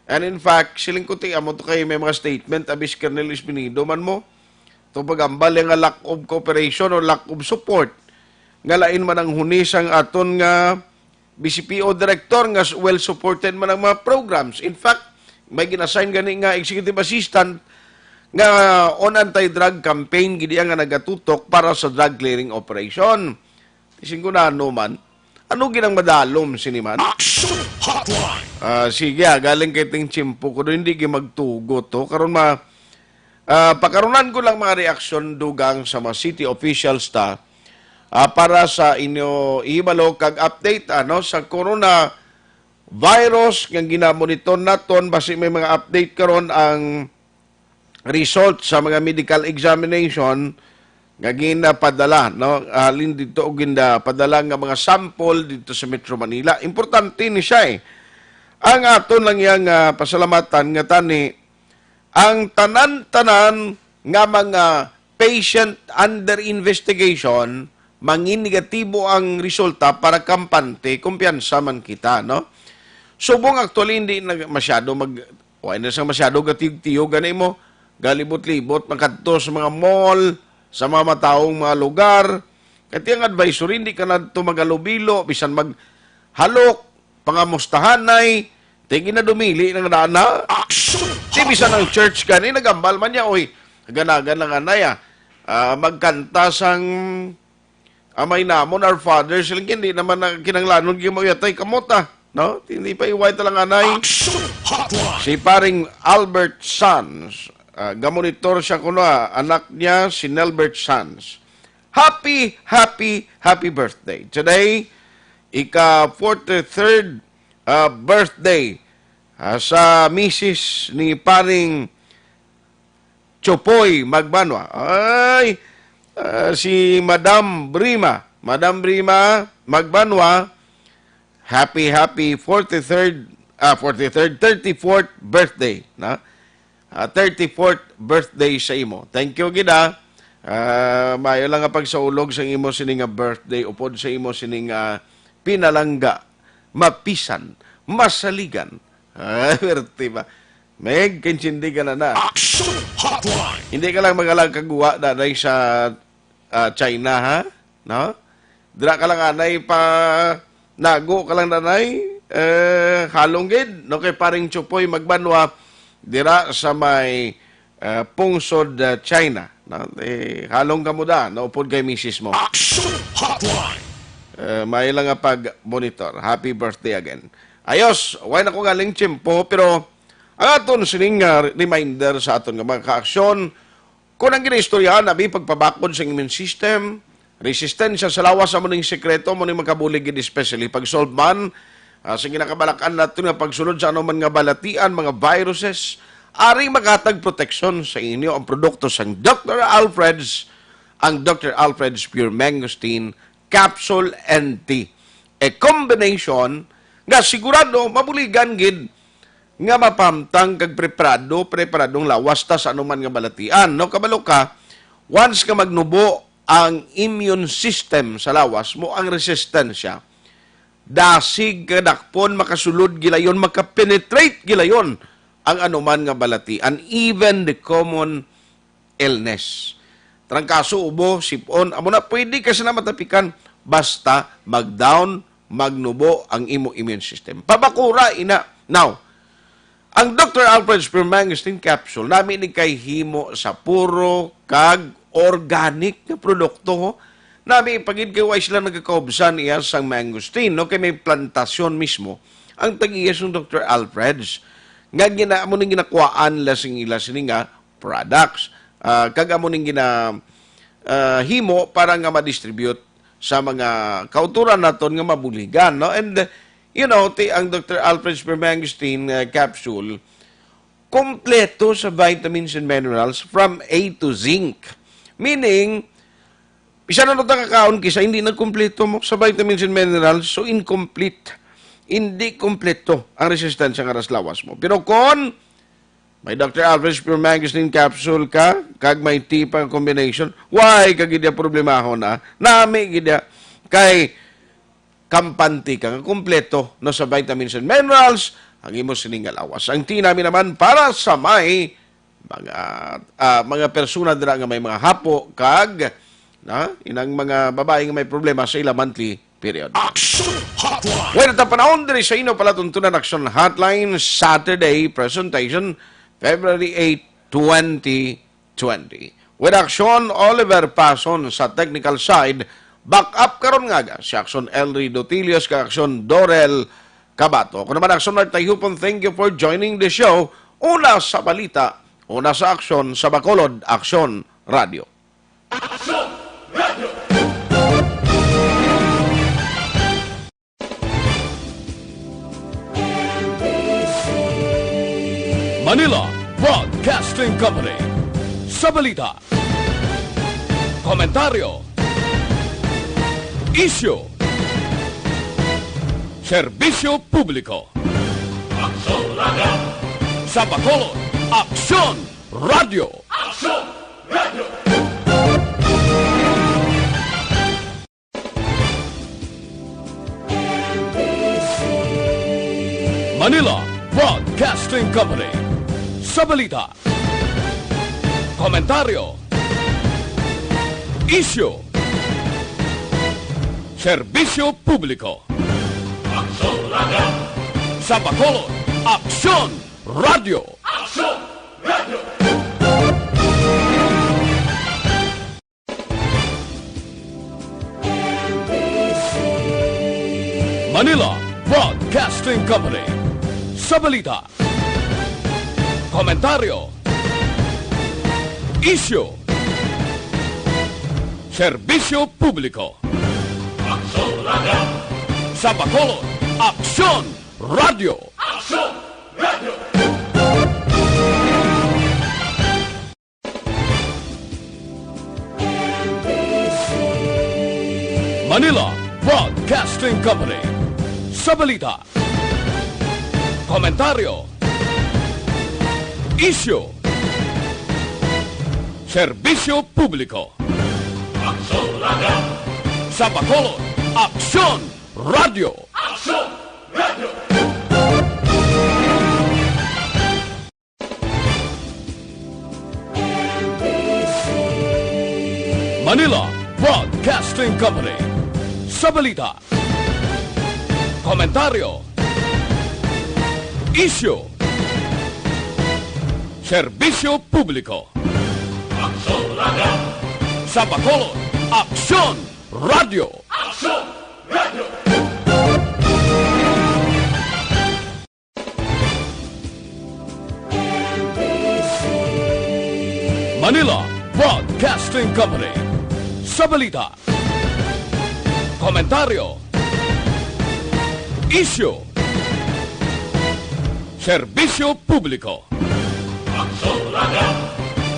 And in fact, siling ko ti amo to kay may mga statement abis Colonel Espinido man mo. To pagambal nga lack of cooperation or lack of support. Nga lain man ang huni sang aton nga B C P O director nga s-, well supported man ang mga programs. In fact, may gin-assign gani nga executive assistant nga on anti-drug campaign gid iya nga nagatutok para sa drug clearing operation. Ising ko na ano man. Ano ginang madalom sini man? Action Hotline. Ah, sige, ah, galing kay ting tiyempo ko do, hindi gi magtugot to. Karon ma-, ah, pakarunan ko lang mga reaksyon dugang sa mga city officials ta, ah, para sa inyo ihibalo kag update, ano, sa corona virus nga ginamonitor naton. Basi may mga update karon ang result sa mga medical examination nga ginapadala, no? Halin dito o ginapadala nga mga sample dito sa Metro Manila. Importante ni siya, eh. Ang aton lang yang, ah, pasalamatan nga tani, ang tanan-tanan nga mga patient under investigation, mangin negatibo ang resulta para kampante, kumpiyansa man kita, no? Subong actually, hindi na masyado mag-, wala na siyang masyado gatiyog-tiyog, gani mo, galibot-libot, makadto sa mga mall, sa mga mataong mga lugar. Kati ang advisory, hindi ka na ito magalubilo, bisan maghalok, pangamustahanay, tingin na dumili ng dana. Action! Di bisan ang church gani, nagambal man niya, oy, ganagan lang anay, ah. Ah, magkanta sang Amay namon, Our Father, sila hindi naman na kinanglanon gyud mauyatay kamot, ah, no? Hindi pa iway talang anay. Action Hotline. Si paring Albert Sanz, ah, gamonitor siya kuno, ah, anak niya si Nelbert Sanz. Happy, happy, happy birthday. Today, ika forty-third, ah, birthday, ah, sa misis ni paring Chopoy Magbanwa. Ay, Ah, si Madam Brima. Madam Brima Magbanwa, happy, happy forty-third, ah, forty-third, thirty-fourth birthday, na? Ah, thirty-fourth birthday sa imo. Thank you gid, ah. Ah, maayo lang nga pagsaulog sa imo sini nga birthday, upod sa imo sini nga pinalangga, mapisan, masaligan. Ah, perte ba? Meg, kaintindi ka na na. Action Hotline! Hindi ka lang magalag kaguwa na, na sa, ah, China, ha? No? Dira ka lang anay pa, nago ka lang nanay, eh, halong gid, no? Kay paring Chupoy Magbanwa, dira sa may, eh, pungsod, eh, China, no? Eh, halong ka mo da, no? Upod kay misis mo. Action Hotline! Eh, may lang nga pag-monitor. Happy birthday again. Ayos, way na ko galing tiyempo, pero ang aton sining, ah, reminder sa aton nga mga kaaksyon, kung ang ginaistoryahan nabi pagpabakod sa immune system, resistensya sa lawas, amo ning sekreto, amo ning makabulig gid, especially pag solve man, ah, sa ginakabalakan naton nga pagsulod sa anuman nga balatian, mga viruses, ari maghatag proteksyon sa inyo ang produkto sang Doctor Alfred's, ang Doctor Alfred's Pure Mangosteen Capsule and Tea. A combination nga sigurado mabuligan gid nga mapahamtang kag preparado, preparadong lawas ta sa anuman nga balatian, no? Kabalo ka, once nga magnubo ang immune system sa lawas mo, ang resistensya, dasig, kadakpon, makasulod gilayon, makapenetrate gilayon ang anuman nga balatian, even the common illness. Trangkaso, ubo, sipon, amo na, pwede ka sila matapikan basta mag-down, magnubo ang imo immune system. Pabakura ina. Now, ang Doctor Alfred's Pure Mangosteen Capsule, nami ni kay himo sa puro kag organic nga produkto, ho. Nami pagid kay way sila nagakaubsan iya sang mangosteen, no? Kay may plantasyon mismo ang tag-iya sang Doctor Alfred's. Nga gina-, amo ning ginakuhaan nila sing ila sini nga products. Ah, kag amo ning gina-, ah, himo para nga ma-distribute sa mga kautoran naton nga mabuligan, no? And, uh, you know, ti-, ang Doctor Alfred's Pure Mangosteen, uh, capsule, kompleto sa vitamins and minerals from A to zinc. Meaning, bisan ano ta kakaon, kisa hindi nagkumpleto mo sa vitamins and minerals, so incomplete. Hindi kompleto ang resistensya nga aras lawas mo. Pero kon may Doctor Alfred's Pure Mangosteen Capsule ka, kag may tea pa nga combination, why ka gid ya problemahon, ah? Nami gid ya. Kay kampante ka nga kompleto, no, sa vitamins and minerals ang imo sining nga lawas. Ang tea nami naman para sa may mga, ah, mga persona dira nga may mga hapo kag, na, inang mga babae nga may problema sa ila monthly period. Action Hotline. Well, ta panahon diri sa inyo palatuntunan Action Hotline Saturday presentation, February eight, twenty twenty. With Action Oliver Pason sa technical side, back up karon nga aga si Action Elry Dotilios kag Action Dorel Kabato. Ako naman, Action Mark Tayhupon, thank you for joining the show. Una sa balita, una sa aksyon, sa Bacolod, Action Radio. Manila Broadcasting Company. Sa balita, komentaryo, isyu, serbisyo publiko. Aksyon Radio. Sa Bacolod, Aksyon Radio. Aksyon Radio. Manila Broadcasting Company. Sa balita, komentaryo, isyu, serbisyo publiko. Aksyon Radio. Sa Bacolod, Aksyon Radio. Aksyon Radio. Manila Broadcasting Company. Sa balita, komentaryo, isyu, serbisyo publiko. Aksyon Radio. Sa Bacolod, Aksyon Radio. Aksyon Radio. Company. Sa balita, komentaryo, isyu, serbisyo publiko. Aksyon Radyo. Sa Bacolod, Aksyon Radyo. Aksyon Radyo. Manila Broadcasting Company. Sa balita, komentaryo, isyu, serbisyo publiko. Aksyon Radyo. Sa Bacolod, Aksyon Radyo. Aksyon Radyo. Manila Broadcasting Company. Sa balita, komentaryo, isyu, serbisyo publiko. Aksyon Radyo.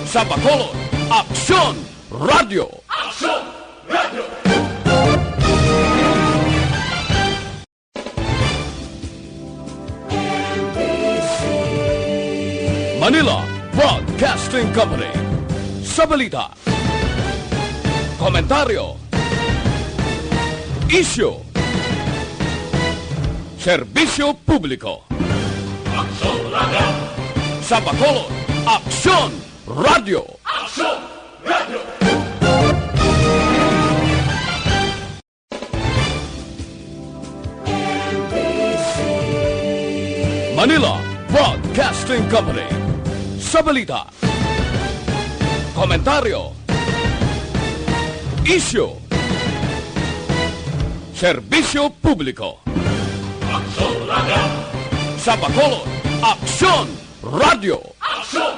Sa Bacolod, Aksyon Radyo. Aksyon Radyo. Manila Broadcasting Company. Sa balita, komentaryo, isyu, serbisyo publiko. Aksyon Radyo. Sa Bacolod, Aksyon Radyo. Aksyon Radyo. Manila Broadcasting Company. Sa balita, komentaryo, isyu, serbisyo publiko. Aksyon Radyo. Sa Bacolod, Aksyon Radyo. Aksyon